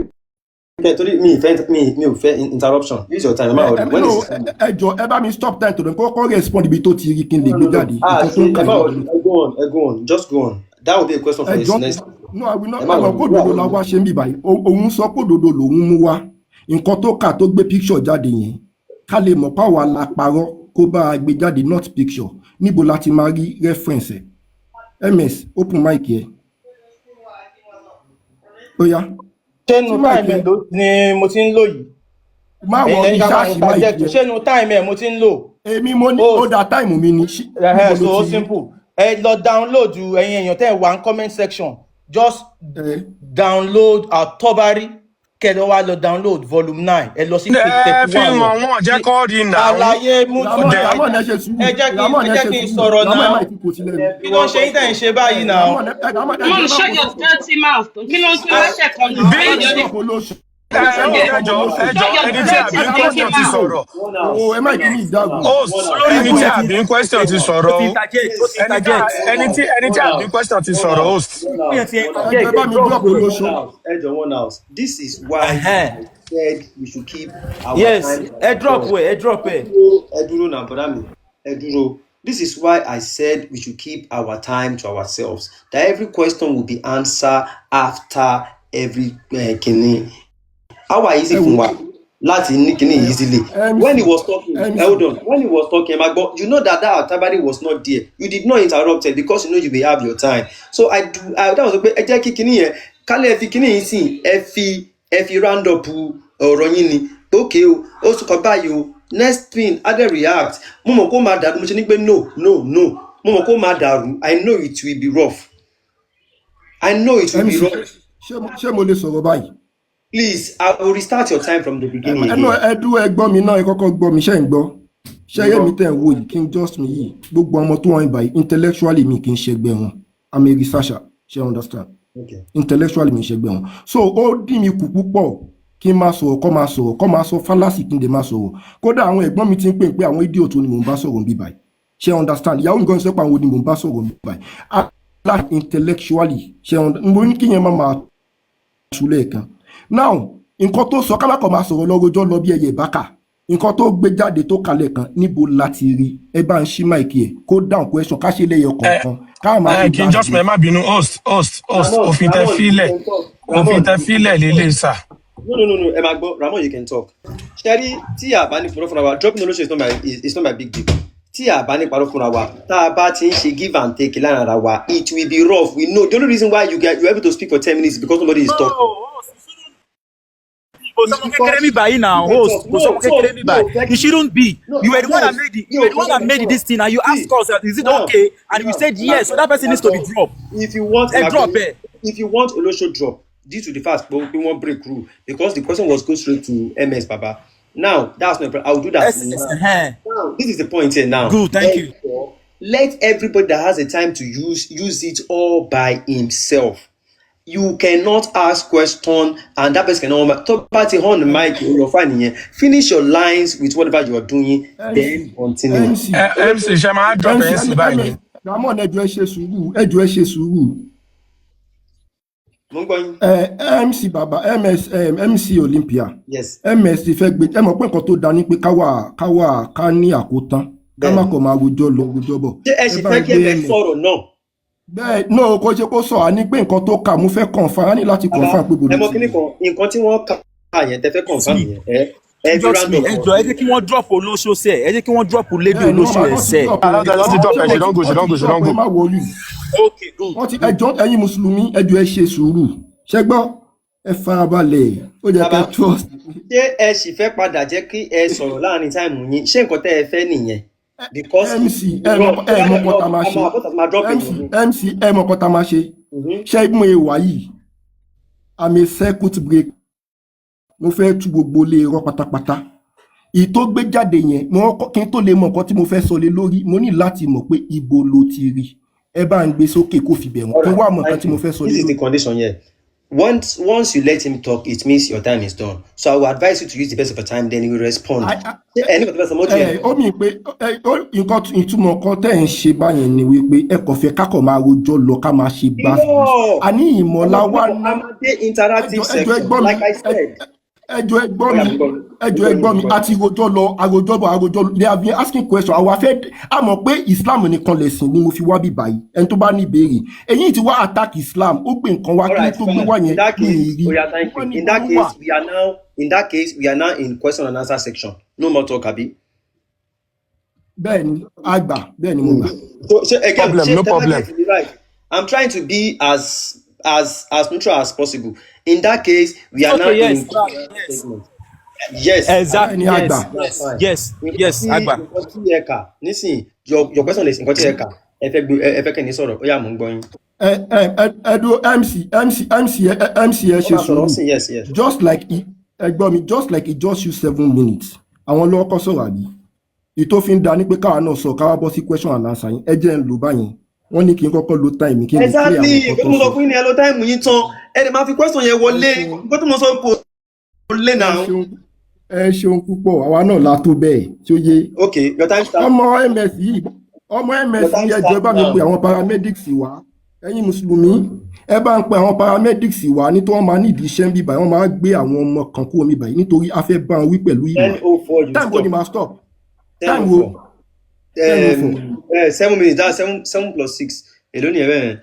kẹ torí mi ì fẹ́ mi ò fẹ́ interruption. Use your time, ẹ má Ẹ worry. ẹ When no is his time? Ẹ jọ̀ọ́, ẹ bá mi stop time tó dẹ̀ kó kọ́ respond ibi tó ti rí kí n lè No, gbé no, no. jáde. Ah, Nǹkan tó ṣe ń kà ẹ má yẹn, worry. níbo ló Ẹ go on, ẹ go on, just go on. That will be a question for ẹ his jọ̀ọ́. next. No, I will not. Ẹ má Ẹ mọ̀ worry. kó òdodo la wá ṣe ń bì báyìí. Òun sọ pé òdodo lòun mú wá. Nǹkan tó kà tó gbé picture jáde yẹn, ká lè mọ̀ páwa la parọ́, kó bá a gbé jáde, not picture. Níbo la ti máa rí reference ẹ̀? Ms, open mic yẹ. Ó yá. Ṣé nu tí mic time yẹ ẹ̀ ló ni mo ti ń lò yìí? Má Ẹ̀yin wọ lẹ́yìn ká máa ìṣáàṣì mic interject. yẹ. Ṣé nu time ẹ̀ mo ti ń lò? Èmi mo ní ó Host da time mi ni ẹ̀hẹ́. níbo So ló ó ti rí? simple. Ẹ lọ download. Ẹ̀yin èèyàn tẹ́ ẹ wà ní comment section, just Ẹ download Al-Tabari, kẹ́ ẹ wá lọ download volume 9, ẹ lọ sí page Ẹ thirty fi one hàn wọn, jẹ́ kó rí nà. Àlàyé mú Ramon Ọdẹ. Ramon, ẹ ṣe sùúrù. Ẹ jẹ́ kí Ramon, ẹ ẹ jẹ́ ṣe kí n sùúrù. sọ̀rọ̀ Ramon, ẹ náà. má ti kò sí lẹ́nu. Kí ló ń ṣe yín tẹ̀ ń ṣe báyìí náà? Ramon, ẹ Ramon, ẹ Come on, jọ̀ọ́, ẹ má shut kó your dirty mouth. Kí ló ń tún láṣẹ kan náà? Bí Ẹ̀yin ẹ ọdẹ. stop olóṣù. Ẹ ẹ ẹ stop jọ, olóṣù. ẹ jọ, Shut your ẹni tí dirty àbí stinky question ti mouth. sọ̀rọ̀. One house. O ẹ má kí ní ìdágùn. Host lórí Ẹ mi ó tí ti àbí question ti ó sọ̀rọ̀ ti o. interject, ó ti Ẹni tí interject. ẹni tí ẹni tí àbí question ti sọ̀rọ̀, host. Ó yẹn ti Ẹ jọ̀ọ́, interject. ẹ bá mi Drop drop ẹ. olóṣù. One house. Ẹ jọ̀ọ́, one house. This is why Ẹhẹ́n. I said we should keep our Yes, time ẹ drop ourselves. ẹ, ẹ drop ẹ. Dúró, ẹ dúró náà, bọ́dá mi, ẹ dúró. This is why I said we should keep our time to ourselves, that every question will be answered after every kinní. How are easy Ẹ fún wo wa láti ní kinní easily. When he MC was talking, MC hold on, when he was talking, ẹ máa gbọ́, you know that that Tabari was not there. You did not interrupt it because you know you will have your time. So I do I that was pé ẹ jẹ́ kí kinní yẹn kálẹ̀, ẹ fi kinní yìí sìn, ẹ fi round up ọ̀rọ̀ yín ni. Okay o, ó sọ kan báyìí o. Next thing, adé react. Mo mọ̀ kó máa dàrú. Mo ṣe ní pé no, no, no, mo mọ̀ kó máa dàrú. I know it will be rough. I know it will be MC rough. Ṣé mo lè sọ̀rọ̀ báyìí? Please, I will restart your time from the beginning Ẹ náà again. ẹ dúró, ẹ gbọ́ mi náà. Ẹ kọ́kọ́ gbọ́ mi. Ṣé ń gbọ́? Ṣé yé mi tẹ̀ ń wò yìí? King Just mi yìí, gbogbo ọmọ tó wọ́n báyìí, intellectually mi kì í ṣẹgbẹ́ wọn. I'm a researcher, ṣé understand? Okay. Intellectually mi ṣẹgbẹ́ wọn, so ó dín mi kù púpọ̀ kí n máa sọ̀rọ̀, kọ́ máa sọ̀rọ̀, kọ́ máa sọ fallacy, kí n dè máa sọ̀rọ̀. Kódà àwọn ẹ̀gbọ́n mi ti ń pè pé àwọn idiot ni mò ń bá sọ̀rọ̀ níbí báyìí, ṣé understand? Ìyàwó mi gan sọ pé àwọn ni mò ń bá sọ̀rọ̀ níbí báyìí. Ala intellectually, ṣé mo ní kí yẹn má máa tú lẹ́ẹ̀kan. Now, nǹkan tó sọ, kábàkọ̀ máa sọ̀rọ̀ lọ́rọ́jọ́ lọ bí ẹyẹ ìbáka. Nǹkan tó gbé jáde tó kalẹ̀ kan, níbo la ti rí? Ẹ bá ń ṣí mic ẹ̀, kó dáhùn question, ká ṣe lẹ́yọ Ẹ kọ̀ọ̀kan, ká máa ẹ fi kí n bá just ṣe. ẹ má bínú, host, host, host. Ramon, Òfin tẹ Ramon, you fílẹ̀, can talk. òfin Ramon, tẹ fílẹ̀ lélẹ̀ sà. No, no, no, no, ẹ máa gbọ́. Ramon, you can talk. Ṣẹ́rí tí a bá ní parọ́ fúnra wa, dropping olóṣèlú is not my big deal. Tí a bá ní parọ́ fúnra wa, tá a bá ti ń ṣe give and take láàrin ara wa, it will be rough. We know the only reason why you are able to speak for 10 minutes is because nobody is talking. Kò It's sọmọ kékeré because mi báyìí now, you can host. talk. Kò No, sọmọ so kékeré mi no, báyìí. fẹ́ You shouldn't be. No, You were the one that yes, made it. mi You ò were the one fẹ́ that kẹ́ made sọ̀rọ̀. this thing, and you See, asked us, is it now, okay? And we now, said ẹ máa yes. So gbọ́, that person ẹ máa needs to be gbọ́. dropped. If you want, ẹ Ẹ máa drop gbọ́. ẹ. If you want Olosho drop, Due to the fact pé wọ́n break rule, because the question was go straight to MS Baba. Now that's not a problem. I will do that S now. S. Now this is the point here now. Good, thank you. Therefore, let everybody that has a time to use it all by himself. You cannot ask question and that person cannot, tó bá ti on the mic, you're fine nìyẹn. Finish your lines with whatever you are doing, then continue. MC. Ẹ MC, ṣe máa drop MC ẹ sí báyìí ni. MS Ramon, ẹ jọ̀ọ́, ẹ ṣe sùúrù, ẹ jọ̀ọ́, ẹ ṣe sùúrù. Mo ń gbọ́ yín. Ẹ MC Baba, MS, MC Olympia. Yes. MS ti fẹ́ gbé, ẹ mọ̀ pé nǹkan tó da ni pé ká wà ká ní àkótán, ká má Bẹ́ẹ̀ni. kàn máa rojọ́ lọ, rojọ́ bọ̀. Ṣé ẹ Ẹ sì bá fẹ́ ń kí gbé ms MS sọ̀rọ̀ náà? Bẹ́ẹ̀ náà, kò ṣe kó sọ, àní pé nǹkan tó kà, mo fẹ́ confirm, á ní láti Bàbá, confirm pé ẹ bolo mọ ti kíní rí. kan, nǹkan tí wọ́n kà yẹn, tẹ fẹ́ confirm Me. yẹn, ẹ fi Just round me. up Ẹ wọn. jọ, ẹ jẹ́ kí wọ́n drop olóṣó sẹ̀, ẹ jẹ́ kí wọ́n drop lady Bẹ́ẹ̀ ni wọ́n olóṣó máa ẹ̀ wọ́n ti sẹ̀. drop ẹ. Wọ́n ti drop ẹ. Wọ́n She don ti go, she wọ́n don ti go, she drop don ẹ, go. má worry. Okay, good. Wọ́n ti, ẹjọ́, ẹ̀yin mùsùlùmí, ẹ jọ̀ọ́, ẹ ṣe sùúrù, ṣẹgbọ́, ẹ farabalẹ̀, ó jẹ́ Bàbá, kẹ́ trust. Ṣé ẹ sì fẹ́ padà jẹ́ kí ẹ sọ̀rọ̀ láàrin time yín? Ṣé nǹkan tẹ́ ẹ fẹ́ nìyẹn? Because MC, ẹ mọ nǹkan tá a máa a ṣe. máa bọ́tà máa drop MC èèyàn ni. MC, ẹ mọ nǹkan tá a máa ṣe. Ṣé mú e wà yìí, I'm a circuit break, mo fẹ́ tú gbogbo ilé irọ́ pátápátá ìyí tó gbé jáde yẹn. Mo kọ́kọ́, kí n tó lè mọ nǹkan tí mo fẹ́ sọ lé lórí, mo ní láti mọ̀ pé ibo ló ti rí. Ẹ bá ń gbé sókè kó fi bẹ̀rù kí n wá mọ nǹkan Thank tí mo you. fẹ́ sọ lé This is the lórí. condition here. Once you let him talk, it means your time is done. So I will advise you to use the best of your time, then he will respond. Ṣé ẹ ní kò tó fẹ́ sọ mọ́jú Ẹ yẹn? ó mì pé ẹ nǹkan ìtumọ̀ kan tẹ́ ẹ̀ ń ṣe báyẹn ni wípé ẹ kàn fẹ́ kákọ̀ máa rojọ́ lọ, ká máa ṣe gbàgbé. Irọ́! Àní ìmọ̀lá wa A ná. máa dé interactive Ẹjọ́, ẹ section, gbọ́ mi. like I said. Ẹjọ́, ẹ gbọ́ Bóyá mi. mo gbọ́ mi. Ẹjọ́, ẹ gbọ́ mi. A ti rojọ́ lọ, àròjọ́ bọ̀, àròjọ́ lọ. They have been asking question. Àwa fẹ́ a mọ̀ pé Islam nìkan lẹ̀sìn ni mo fi wá bí báyìí. Ẹni tó bá ní ìbéèrè, èyí tí wá attack Islam, ó gbé nǹkan wá, kí All right, tó gbé fine. wá In yẹn that ní case, ìrí oh yeah, thank wọ́n you. ní In that ló wà. case, we are now in question and answer section. No more talk, abi. Bẹ́ẹ̀ ni, a gbà, bẹ́ẹ̀ ni mo gbà. So again, Problem, ṣé no tẹ́ bá problem. get me right? I'm trying to be as neutral as possible. In that case, we are now Okay, yes, in question and answer yes. segment. Yes. Exactly. Bẹ́ẹ̀ ni, a Yes, gbà. That's yes, fine. yes, Nǹkan yes, tí àgbà. Nǹkan tí ẹ kà nísìnyí, your question is nǹkan tí ẹ kà, ẹ fẹ́ gbé, ẹ fẹ́ kẹ́ni sọ̀rọ̀, ó yá, mò ń gbọ́ yín. Ẹ ẹ ẹ ẹ dúró, MC, MC, MC, ẹ MC, ẹ Ó ṣe máa sọ̀rọ̀ sùúrù. sí, yes. Just like ẹ gbọ́ mi, just like he just use 7 minutes, àwọn lọ́wọ́ kọ́ sọ̀rọ̀, àbí ìtò fi ń da ní pé káwa náà sọ, káwa bọ́ sí question and answer yín. Ẹ jẹ́ ń lò báyẹn. Wọ́n ní kí n kọ́kọ́ lo time kí n lè clear àwọn Exactly. nǹkan Nǹkan tí tó mo sọ sọ. fún yín ni ẹ lo time yín tán. Ẹ lè máa fi question yẹn Ẹ wọlé. ṣeun. Nǹkan tí mo sọ kò lé Ẹ náà. ṣeun, ẹ ṣeun púpọ̀. Àwa náà la tó bẹ́ẹ̀ tí ó yé. Okay, your time start. Ọmọ MS yìí, ọmọ MS Your time yìí, ẹ jọ̀ọ́, ẹ start bá mi now. pe àwọn paramedics wá. Ẹ̀yin mùsùlùmí, ẹ bá ń pe àwọn paramedics wá, nítorí wọ́n máa nídìí iṣẹ́ ń bí báyìí. Wọ́n máa gbé àwọn ọmọ kan kúrò níbí báyìí nítorí a fẹ́ bá wọn wí pẹ̀lú ìmọ̀. 10:04 you Time wo ni stop. màá stop? Ten Time oh wo? four. 10:04. 7 minutes, that's seven, seven plus six. Èló ni ẹ bẹ́ẹ̀?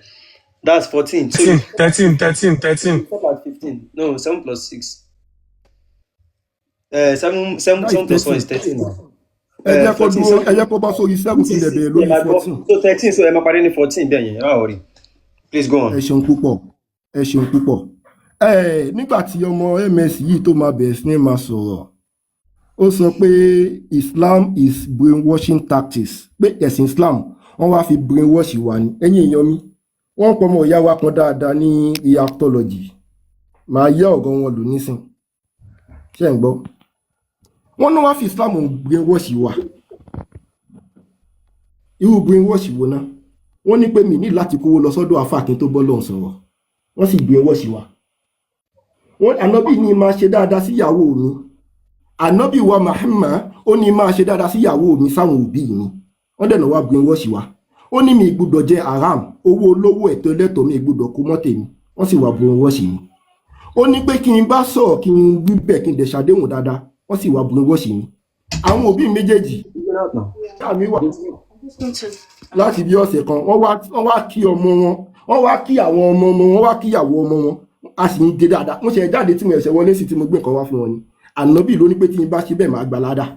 That's 14. So you 13, 13, 13, 13. stop at 15. No, seven plus six. Seven, seven, That is seven plus four is 13. 13 now. Ẹ jẹ́ kó 14, dúró, seven. ẹ jẹ́ kó bọ́ sórí 7, kí n lè bẹ̀rẹ̀ Ẹ lórí máa gbọ́. 14. So 13, so ẹ máa parí ní 14 bẹ́ẹ̀ yẹn. Ẹ má worry. Please go on. Ẹ ṣeun púpọ̀, ẹ ṣeun púpọ̀. Ẹ nígbà tí ọmọ MS yìí tó máa bẹ̀rẹ̀ sí ní máa sọ̀rọ̀, ó sọ pé Islam is brainwashing tactics, pé ẹ̀sìn Islam, wọ́n wá fi brainwash wa ni. Ẹ̀yin èèyàn mi, wọ́n pọ̀ ọmọ ìyá wa kan dáadáa ní reactology, màá yá ọ̀gọ́ wọn lò nísìn. Ṣé ń gbọ́? Wọ́n ní wọ́n fi Islam brainwash wa. Irú brainwash wo náà? Wọ́n ní pé mi ní láti kówó lọ sọ́dọ̀ àfáà kí n tó bọ́ lọ́hùn sọ̀rọ̀. Wọ́n sì brainwash wa. Wọ́n ànábì ní máa ṣe dáadáa sí ìyàwó mi. Ànábì wa Muhammad, ó ní máa ṣe dáadáa sí ìyàwó mi, sáwọn òbí mi. Wọ́n dẹ̀ náà wá brainwash wa. Ó ní mi gbọ́dọ̀ jẹ haram, owó olówó, ẹ̀tọ́ ẹlẹ́tọ̀ọ́, mi gbọ́dọ̀ kó mọ́ tèmi. Wọ́n sì wá brainwash mi. Ó ní pé kí n bá sọ̀rọ̀, kí n wí bẹ́ẹ̀, kí n dẹ̀ ṣàdéhùn dáadáa. Wọ́n sì wá brainwash mi. Àwọn òbí mi méjèèjì, ìyá mi wà láti bí ọ̀sẹ̀ kan, wọ́n wá kí ọmọ wọn, wọ́n wá kí àwọn ọmọ ọmọ wọn, wá kí ìyàwó ọmọ wọn. A sì ń dé dáadáa. Mo ṣe jáde tí mo ẹ̀ṣẹ̀ wọlé sí tí mo gbé nǹkan wá fún wọn ni. Ànábì ló ní pé tí n bá ṣe bẹ́ẹ̀, máa gbà ládàá.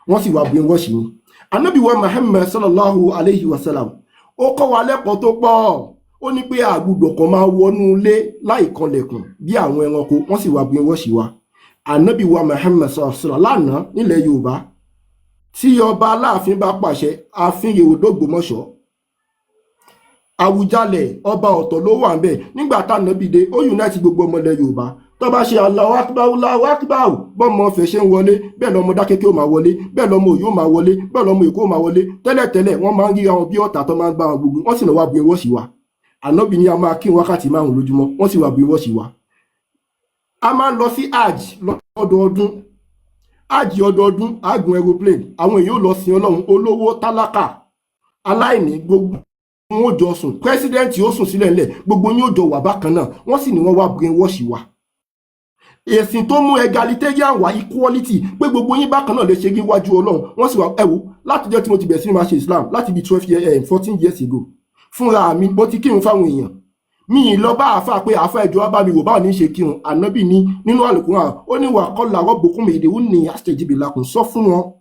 Wọ́n sì wá brainwash mi. Ànábì wa Muhammad sallallahu alayhi wa sallam, ó kọ́ wa lẹ́kọ̀ọ́ tó pọ̀. Ó ní pé àgùdọ̀ kan máa wọnú ilé láì kanlẹ̀kùn bí àwọn ẹranko. Wọ́n sì wá brainwash wa. Ànábì wa Muhammad sallallahu alayhi wa sallam, lánàá nílẹ̀ Yorùbá, tí ọba Aláàfin bá pàṣẹ, ààfin Yèwòdògbòmọ̀ṣọ́. Àwùjalẹ̀, ọba ọ̀tọ̀ ló wà ń bẹ̀. Nígbà tá ànábì dé, ó unite gbogbo ọmọlẹ̀ Yorùbá. Tó bá ṣe Allahu Akbar, Allahu Akbar, bọ́mọ ọ̀fẹ́ ṣe ń wọlé, bẹ́ẹ̀ lọmọ Dákéké ó máa wọlé, bẹ́ẹ̀ lọmọ Òyó máa wọlé, bẹ́ẹ̀ lọmọ Èkó máa wọlé. Tẹ́lẹ̀tẹ́lẹ̀, wọ́n máa ń ríra wọn bí ọ̀tá tó máa ń gbá wọn gbogbo. Wọ́n sì lọ wá bu ewọ́ sí wa. Ànábì ní a máa kí wákàtí 5 lójúmọ́, wọ́n sì wá bu ewọ́ sí wa. A máa ń lọ sí hajj lọ́dọọdún. Hajj ọdọọdún, àgùn aeroplane, àwọn èèyàn ò lọ sin Ọlọ́run. Olówó, tálákà, aláìní, gbogbo wọn ò jọ sùn. President ó sùn sílẹ̀ ńlẹ̀, gbogbo yín ò jọ wà bákan náà. Wọ́n sì ní wọ́n wá brainwash wa. Ẹ̀sìn tó mú egalitarian wá, equality, pé gbogbo yín bákan náà lè ṣe níwájú Ọlọ́run, wọ́n sì wá. Ẹ wò, látijọ́ tí mo ti bẹ̀rẹ̀ sí ní máa ṣe Islam, láti bí 12 year, 14 years ago, fúnra mi mo ti kírun fáwọn èèyàn. Mi ì lọ bá àáfà pé, "Àáfà, ẹjọ́ wá bá mi wò báwo ní í ṣe kírun." Ànábì ní nínú Àlùkùránì, ó ní, "Wà kọ́ làrọ́ bòkún mi ìdíwọ́ ní astajib lakum." Sọ fún wọn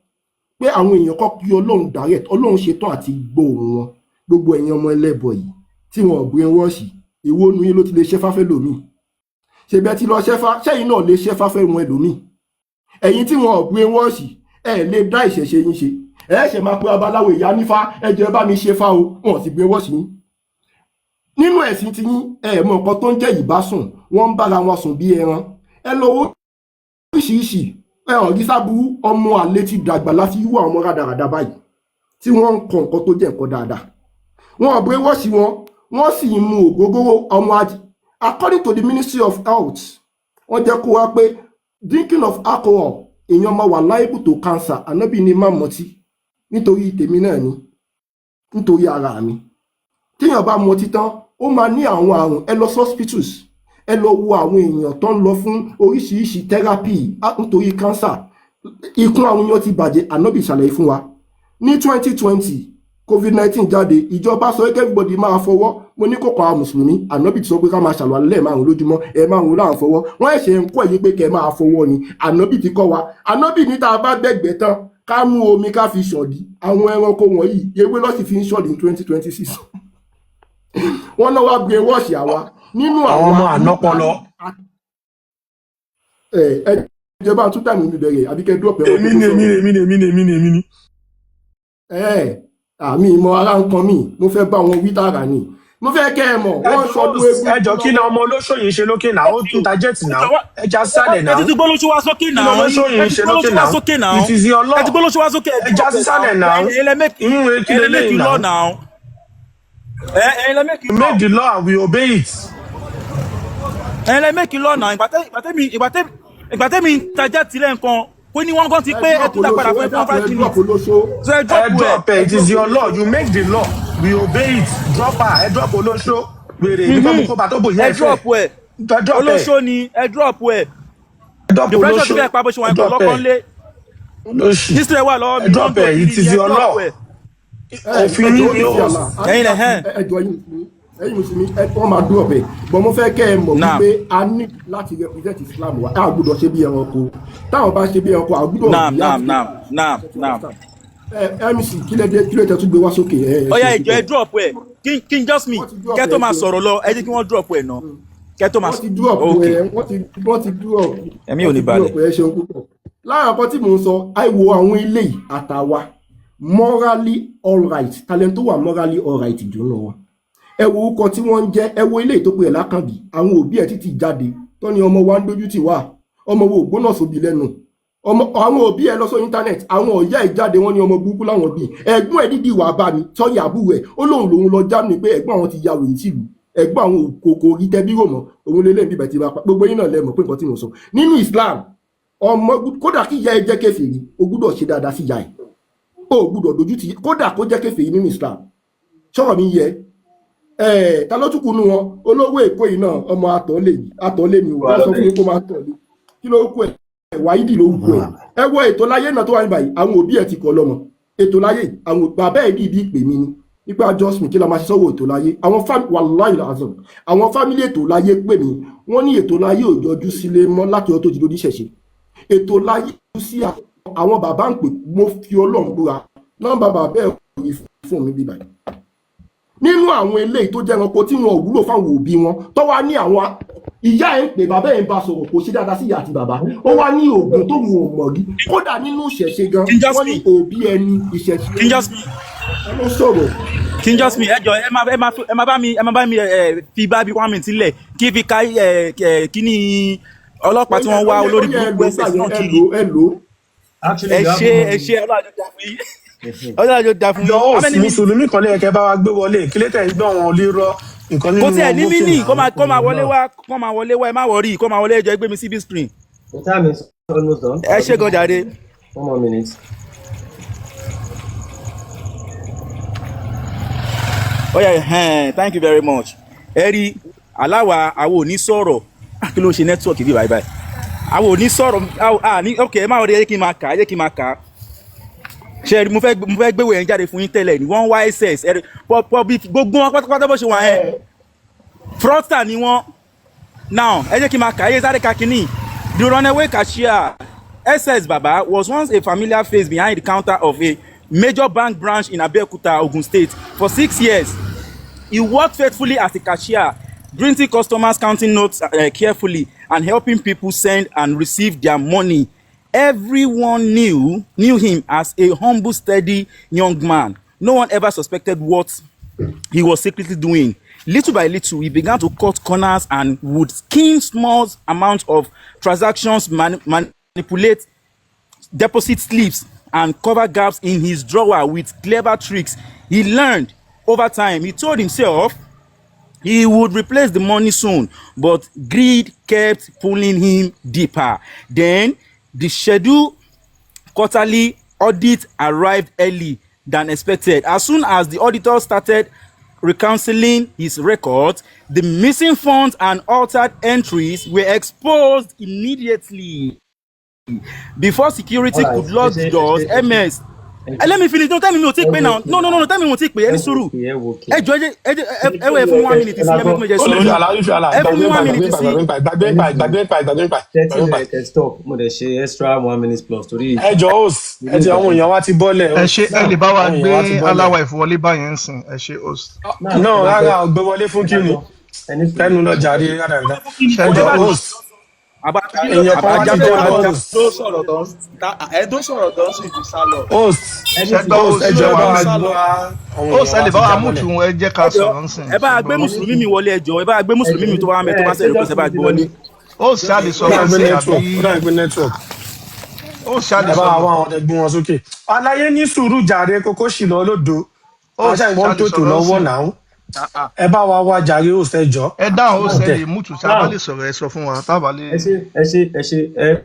pé àwọn èèyàn kọ́ kí Ọlọ́run direct. Ọlọ́run ṣetán àti gbóhùn wọn. Gbogbo ẹ̀yin ọmọ ẹlẹ́bọ yìí tí wọn ò brainwash, ìwọ nu yín ló ti lè ṣẹ́fá fẹ́ lòmíì? Ṣèbẹ́ ti lọ ṣẹ́fá, sẹ́yìn náà lè ṣẹ́fá fẹ́ wọn ẹlòmíì? Ẹ̀yin tí wọn ò brainwash, ẹ̀ lè dá ìṣẹ̀ṣe yín ṣe. Ẹ̀ ṣẹ̀ máa pe babaláwo, ìyá nífá, "Ẹ jẹ́ bá mi ṣe fá o." Wọn sì brainwash yín nínú ẹ̀sìn tí yín. Ẹ mọ nǹkan tó ń jẹ́ ìbásùn. Wọ́n ń bára wọn sùn bí ẹran. Ẹ lọ owó oríṣiríṣi, ẹ hàn rí sábúrú. Ọmọ àlè ti dàgbà láti yíwọ́ àwọn ọmọ rádaràda báyìí tí wọ́n ń kọ nǹkan tó jẹ́ nǹkan dáadáa. Wọn ò brainwash wọn, wọ́n sì ń mu ògógóró. Ọmọ ajì, according to the Ministry of Health, wọ́n jẹ́ kó wá pé drinking of alcohol, èèyàn máa wà liable to cancer. Ànábì ní má mọtí nítorí tèmi náà ni, nítorí ara mi. Téèyàn bá mọtí tán, ó máa ní àwọn àrùn. Ẹ lọ sí hospitals, ẹ lọ wo àwọn èèyàn tó ń lọ fún oríṣiríṣi therapy nítorí cancer. Ikún àwọn èèyàn ti bàjẹ́. Ànábì ṣàlàyé fún wa ní 2020, COVID-19 jáde, ìjọba sọ pé everybody máa fọwọ́. Mo ní kò kàn àwọn mùsùlùmí. Ànábì ti sọ pé ká máa ṣàlùwàlá lẹ́ẹ̀márùn lójúmọ́. Ẹ márùn láà ń fọwọ́. Wọ́n ẹ̀ṣẹ̀ ń kọ́ ẹ̀yìn pé kẹ́ ẹ máa fọwọ́ ni. Ànábì ti kọ́ wa. Ànábì ní tá a bá gbẹ̀gbẹ́ tán, ká mú omi, ká fi ṣọ̀dí. Àwọn ẹranko wọ̀nyí, ewé lọ́sì fi ń ṣọ̀dí ní 2026. Wọ́n náà wá brainwash àwa nínú Àwọn ọmọ àwa. ànápọlọ. Ẹ ẹ jẹ́ bá tún time mi bẹ̀rẹ̀, àbí kẹ́ drop ẹ̀rọ Èmi tó ni, èmi sọ̀rọ̀. ni, èmi ni, èmi ni, èmi ni, èmi ni. Ẹ àmì ìmọ̀ ara ń kan mí. Mo fẹ́ bá wọn wí tààrà ni. Mo fẹ́ kẹ́ ẹ mọ̀, wọ́n sọdún eégún Ẹ jọ, kí ni ọmọ olóṣò yìí ṣe lókè náà? Ó tún ta jet náà. Ẹ já sálẹ̀ Ẹ náà. ti tún gbólóṣó wá sókè Kí náà. ni olóṣò yìí Ẹ ti ṣe lókè gbólóṣó wá náà? sókè náà. It is your law. Ẹ ti gbólóṣó wá sókè. Ẹ já sísàlẹ̀ náà. Ẹ̀yin lẹ make Ìhun kí ẹ̀yin lẹ leléyìí make law náà? now. Ẹ̀yin lẹ make We law. make the law and we obey it. Ẹ̀yin lẹ make law now. Ìgbà tẹ́mi tajà tilẹ̀ nǹkan kó ní wọ́n gan ti Ẹ pé ẹ drop tún dá padà olóṣó, fún ẹ ẹ fún dákun, five ẹ minutes drop olóṣó. So ẹ Ẹ drop ẹ. drop ẹ. It is your law. You make the law, we obey it. Drop her. Ẹ drop olóṣó. Wèrè nípa mo kó bàtó bò yẹ Ẹ ẹ fẹ́. drop ẹ. Ẹ drop ẹ. Olóṣó ni, ẹ drop ẹ. Ẹ drop Depression ti olóṣó. fẹ́ pa bó ṣe Ẹ wọn kọ drop lọ́kàn ẹ. lé. Olóṣì. History wà lọ́wọ́ Ẹ mi. drop ẹ. It is Ẹ your drop law. ẹ. Òfin Ẹjọ yín ni ní ó sí àlà. Ẹ̀yin lẹ hẹ́n. Ẹjọ yín mùsùlùmí, ẹ̀yin mùsùlùmí, ẹ wọ́n máa drop ẹ bọ̀. Mo fẹ́ kẹ́ ẹ mọ̀ Naam. wípé a ní láti represent Islam wa. A gbọ́dọ̀ ṣe bí ẹranko. Táwọn bá ṣe bí ẹranko, a gbọ́dọ̀ Naam. react. Naam, naam, naam, naam. Ẹ MC, kí lẹ dé? Kí lẹ tẹ tún gbé wá sókè? Ẹ Ọ̀yá, ṣe ìjọ, ẹ drop ẹ. King just me. Wọ́n ti drop Kẹ́ tó ẹ máa ṣe. sọ̀rọ̀ lọ, ẹ jẹ́ kí wọ́n drop ẹ náà kẹ́ tó máa. Wọ́n ti drop Ok. ẹ. Wọ́n ti drop. Ẹ̀mí ò Wọ́n ní ti balẹ̀. drop ẹ. Ṣeun púpọ̀. Lára nǹkan tí mò ń sọ, àìwo àwọn ilé yìí àtàwa morally alright, talent tó wà morally alright jù ń lọ wọn. Ẹ wo orúkọ tí wọ́n ń jẹ́. Ẹ wo ilé tó pe ẹ̀ lákànbí. Àwọn òbí ẹ̀ títí jáde tó ní ọmọ wa ń dójú tì wá, ọmọ wo ògbóná sóbi lẹ́nu ọmọ. Àwọn òbí ẹ lọ sọ internet, àwọn ọ̀yá ẹ̀ jáde, wọ́n ní ọmọ burúkú láwọn bí. Ẹ̀gbọ́n ẹ̀ dídì wà bá mi sọ́yà, àbúrò ẹ̀, ó lóun lòun lọ já mi pé ẹ̀gbọ́n àwọn ti ya wèrè tìlú. Ẹ̀gbọ́n àwọn kò rí tẹ́bí rò mọ́ òun lélẹ̀ bíbẹ̀ tí bá pa gbogbo yín náà. Lẹ́mọ̀ pé nǹkan tí mo sọ nínú Islam, ọmọ kódà kí ìyá ẹ jẹ́ kèfèrí, o gbúdọ̀ ṣe dáadáa sí ìyá ẹ̀. O gbúdọ̀ dojú ti, kódà kó jẹ́ kèfèrí nínú Islam. Sọ̀rọ̀ mi yẹ ẹ̀? Ta ló tún kunu wọn? Olówó Èkó yìí náà, ọmọ àtọ̀lé yìí, àtọ̀lé ni. Wọ́n sọ fún mi kó máa tọ̀lé. Kí ló kú ẹ̀? Wáídì ló kú ẹ̀. Ẹ wo ètò láyé náà tó wà ní báyìí. Àwọn òbí ẹ̀ ti kọ́ lọ́mọ ètò láyé. Àwọn bàbá ẹ̀ dìídì pè mí ni nípa just me, kí la máa ṣe sọ́wọ́ ètò láyé. Àwọn family, wàláhì azam, àwọn family ètò láyé pè mí. Wọ́n ní ètò láyé ò yọjú sílé mọ́ láti ọjọ́ tó ti lórí ṣẹ̀ṣẹ̀. Ètò láyé sí àwọn bàbá ń pè. Mo fi Ọlọ́run búra, nọ́mbà bàbá ẹ̀ kò rí fún mi bíbáyìí. Nínú àwọn eléyìí tó jẹ́ ẹranko tí wọn ò wúlò fáwọn òbí wọn, tó wá ní àwọn Ìyá ẹ̀ ń pè, bàbá ẹ̀ ń bá sọ̀rọ̀, kò ṣe dáadáa sí ìyá àti bàbá. Ó wá ní oògùn tóun ò mọ̀ rí. Kódà nínú ìṣẹ̀ṣe gan, King wọ́n ní Jasmine. òbí ẹni, ìṣẹ̀ṣe King ẹni Jasmine. ẹ ló sọ̀rọ̀. King Jasmine, ẹ jọ, ẹ má bá mi ẹ fi bá bí 1 minute sílẹ̀ kí fi ká ẹ ẹ kíní ọlọ́pàá tí Ó yẹ wọ́n ó wá yẹ ó olórí yẹ, ẹ burúkú lò ss gbà yẹn náà ẹ kiri. lò, ẹ lò. Actually, Ẹ you have ṣe one ẹ ṣe, ọlọ́run àjọ dá fún yín, ọlọ́run àjọ dá fún Jọ yín. How host, many minutes? mùsùlùmí kan lẹ́yìn kẹ́ bá wa gbé wọlé. Kí ló tẹ̀ ń gbọ́ wọn lérọ́ nǹkan Kò nínú tiẹ̀ ní booking mí kó máa àwọn kó máa wọlé náà. wá, kó máa wọlé wá, ẹ má worry, kó máa wọlé. Ẹ jọ̀ọ́, ẹ gbé mi sí big screen. The time is almost done. Ẹ ṣe gan jàre. One more minute. Oh yeah, thank you very much. Ẹ rí aláwa, àwọn ò ní sọ̀rọ̀. Ah, kí ló ń ṣe network bí báyìí báyìí? Àwọn ò ní sọ̀rọ̀ ní ok, ẹ má worry, ẹ jẹ́ kí n máa kà á, ẹ jẹ́ kí n máa kà á. Ṣe rí, mo fẹ́ gbéwò yẹn jáde fún yín tẹ́lẹ̀ ní wọ́n wá ss. Ẹ rí pọ bí gbogbo wọn pátápátá bó ṣe wà yẹn, fraudster ni wọ́n. Now ẹ jẹ́ kí n máa kà á, ẹ sáré ka kínní. The runaway cashier SS Baba was once a familiar face behind the counter of a major bank branch in Abeokuta, Ogun State. For 6 years, he worked faithfully as a cashier, greeting customers, counting notes carefully, and helping people send and receive their money. Everyone knew him as a humble, steady young man. No one ever suspected what he was secretly doing. Little by little, he began to cut corners and would skim small amounts of transactions, manipulate deposit slips, and cover gaps in his drawer with clever tricks he learned over time. He told himself he would replace the money soon, but greed kept pulling him deeper. Then the scheduled quarterly audit arrived early than expected. As soon as the auditor started reconciling his records, the missing funds and altered entries were exposed immediately. Before security All right. could lock Ẹ the ṣe, ẹ doors, ṣe, ẹ ṣe. ms Ẹ ẹ let me finish. No, tell me mi ò tí pé now. No, no, no, no, tell me mo tí pé. Ẹ ní sùúrù. ẹ wò kí. Ẹ jọ, ẹ jẹ́- ẹ jẹ́- ẹ wẹ̀, fún 1 minute sí, ẹ mẹ́kún jẹ́ Ó lè sọ̀rọ̀ fi ni. àlà, ó lè fi àlà. Ẹ fún mi Gbàgbé one pa, minute gbàgbé pa, sí. gbàgbé pa, gbàgbé pa, gbàgbé pa, gbàgbé pa, 30 gbàgbé pa. minutes, ẹ stop. Mo dẹ̀ ṣe extra 1 minute plus torí Ẹ jọ host, ẹ ti àwọn èèyàn wa ti bọ́lẹ̀. Ẹ Host, ṣe, ẹ lè bá wa àwọn gbé èèyàn wa ti bọ́lẹ̀. aláwa ìfọwọlé báyẹn ń sìn. Ẹ ṣe, host. Now, No, ẹ máa rárá, gbọ́, ọgbẹ́ wọlé fún ẹ máa kí ni? gbọ́. Ẹ ní sùúrù. Kẹ́nu lọ jàre rádaràda. Ṣe Ẹ gbọ́, jọ host? host, èèyàn kan wá ti Àbájá jẹ́ àbájá host. Tó sọ̀rọ̀ tán ẹ tó sọ̀rọ̀ tán sì ti sá lọ. Host, Ẹ ní Ṣe gbọ́, sùúrù. host, host? ẹ Ṣe jọ, ẹ wà bá wa ń bẹ̀? Sá lọ. gbọ́ àwọn Host, èèyàn ẹ lè wa bá ti wa já mú bọ́lẹ̀. tù ẹ jẹ́ ká Ẹ jọ, sọ̀rọ̀ ń sìn. ẹ bá Ṣe gbé gbọ́, host? mùsùlùmí mi wọlé. Ẹ jọ, ẹ bá gbé Ẹ mùsùlùmí mi tó bá wà mẹ tó ẹ bá ṣé sẹ̀rẹ̀ request, ẹ bá Justin ti gbé lọ wọlé. ni? Host, ṣá lè Ó sọ̀rọ̀ dàbí ń pé sìn network, àbí ó dàbí pé network. Host ṣá lè Ẹ bá wa sọ̀rọ̀? wá àwọn ọdẹ gbé wọn sókè. Aláyé, ní sùúrù jàre, kókó sì lọ lódo. Àwọn Host ṣáà ṣá ìwọ́n lè tó tò sọ̀rọ̀ ń lọ́wọ́ sìn? náà. Ẹ bá wa wá jàre, host, ẹ jọ. Ẹ dáhùn, host, ẹ Ọdẹ. lè mú tù tá a bá Now, lè sọ̀rọ̀, ẹ sọ fún wa tá a bá lè. Ẹ ṣe, ẹ ṣe, ẹ ṣe, ẹ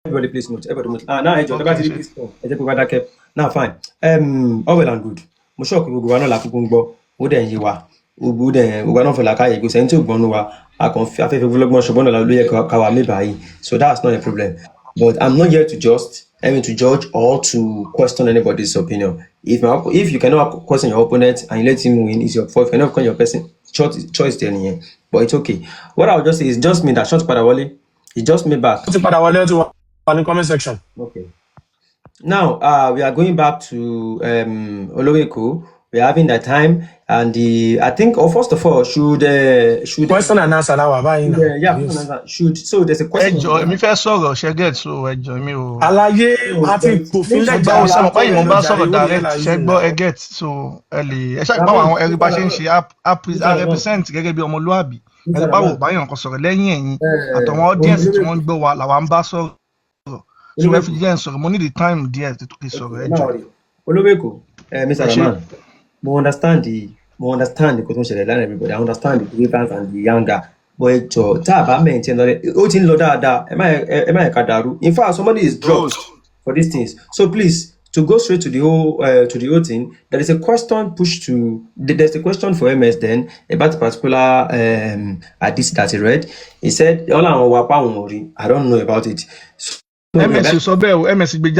everybody please mute, everybody mute. Ah, now ẹ jọ, tẹ Ok, bá ti rí ṣe. please come, ẹ jẹ́ pé wá dákẹ́. Now fine, all well and good. Mo sọ pé gbogbo wa náà la kúkú ń gbọ́, ó dẹ̀ ń yé wa, gbogbo ó dẹ̀ gbogbo wa náà fẹ́ làákàyè, kò sẹ́ni tí ò gbọ́n nu wa. A kàn fi afẹ́fẹ́ fúlọ́gbọ́n ṣùgbọ́n náà ló yẹ ká wà mí báyìí, so that's not a problem. But I'm not here to just, I mean, to judge or to question anybody's opinion. If you cannot question your opponent and you let him win, it's your fault. If you cannot question your person, choice there nìyẹn, but it's okay. What I would just say is just me that short padà wọlé. It just me back. Ó ti padà wọlé, ó ti wà ní comment section. Okay. Now, we are going back to Oloweko. We are having that time, and the I think, oh, first of all, should Question and answer láwà báyìí should náà. yeah, Yes. should, so there's a Ẹ question. jọ, èmi fẹ́ sọ̀rọ̀, ṣe get? So ẹ jọ, èmi ò. Aláyé No, àti there is kòfin Ṣe lẹ́jà gbọ́, host, ṣe mọ̀ pé alátọ̀rẹ́ ìmọ̀ lọ bá jàre sọ̀rọ̀ ó nìyẹn direct. la Ṣe yìí gbọ́, náà. ẹ get? So ẹ lè ẹ ṣáà báwo Rahman, àwọn ẹrí bá Mr. ṣe ń Rahman, ṣe a Mr. Rahman, represent gẹ́gẹ́ bí ọmọlúàbí. Ẹ Mr. báwo Rahman, báyọ̀ nǹkan sọ̀rọ̀ lẹ́yìn ẹ̀yin àtàwọn audience tí Olóweko, wọ́n ń gbọ́ wa làwa ń bá sọ̀rọ̀. So ẹ fi Olóweko, jẹ́ ń sọ̀rọ̀, mo need the time díẹ̀ tó fi sọ̀rọ̀, okay, ẹ ẹ má jọ. worry. Olóweko, Mr. Ẹ ṣe. Rahman, mo understand nǹkan tó ń ṣẹlẹ̀ láàrin everybody. I understand the grievance and the anger. But ẹ jọ̀ọ́, tá a bá maintain lọ, ó ti ń lọ dáadáa, ẹ má yẹ ká dàrú. In fact, somebody is dropped Host. for these things. So please, to go straight to the whole thing, there is a question pushed to there's a question for MS then about a particular hadith that he read. He said, "All àwọn wa pa àwọn ò rí." I don't know about it. So MS sọ bẹ́ẹ̀ o, MS gbé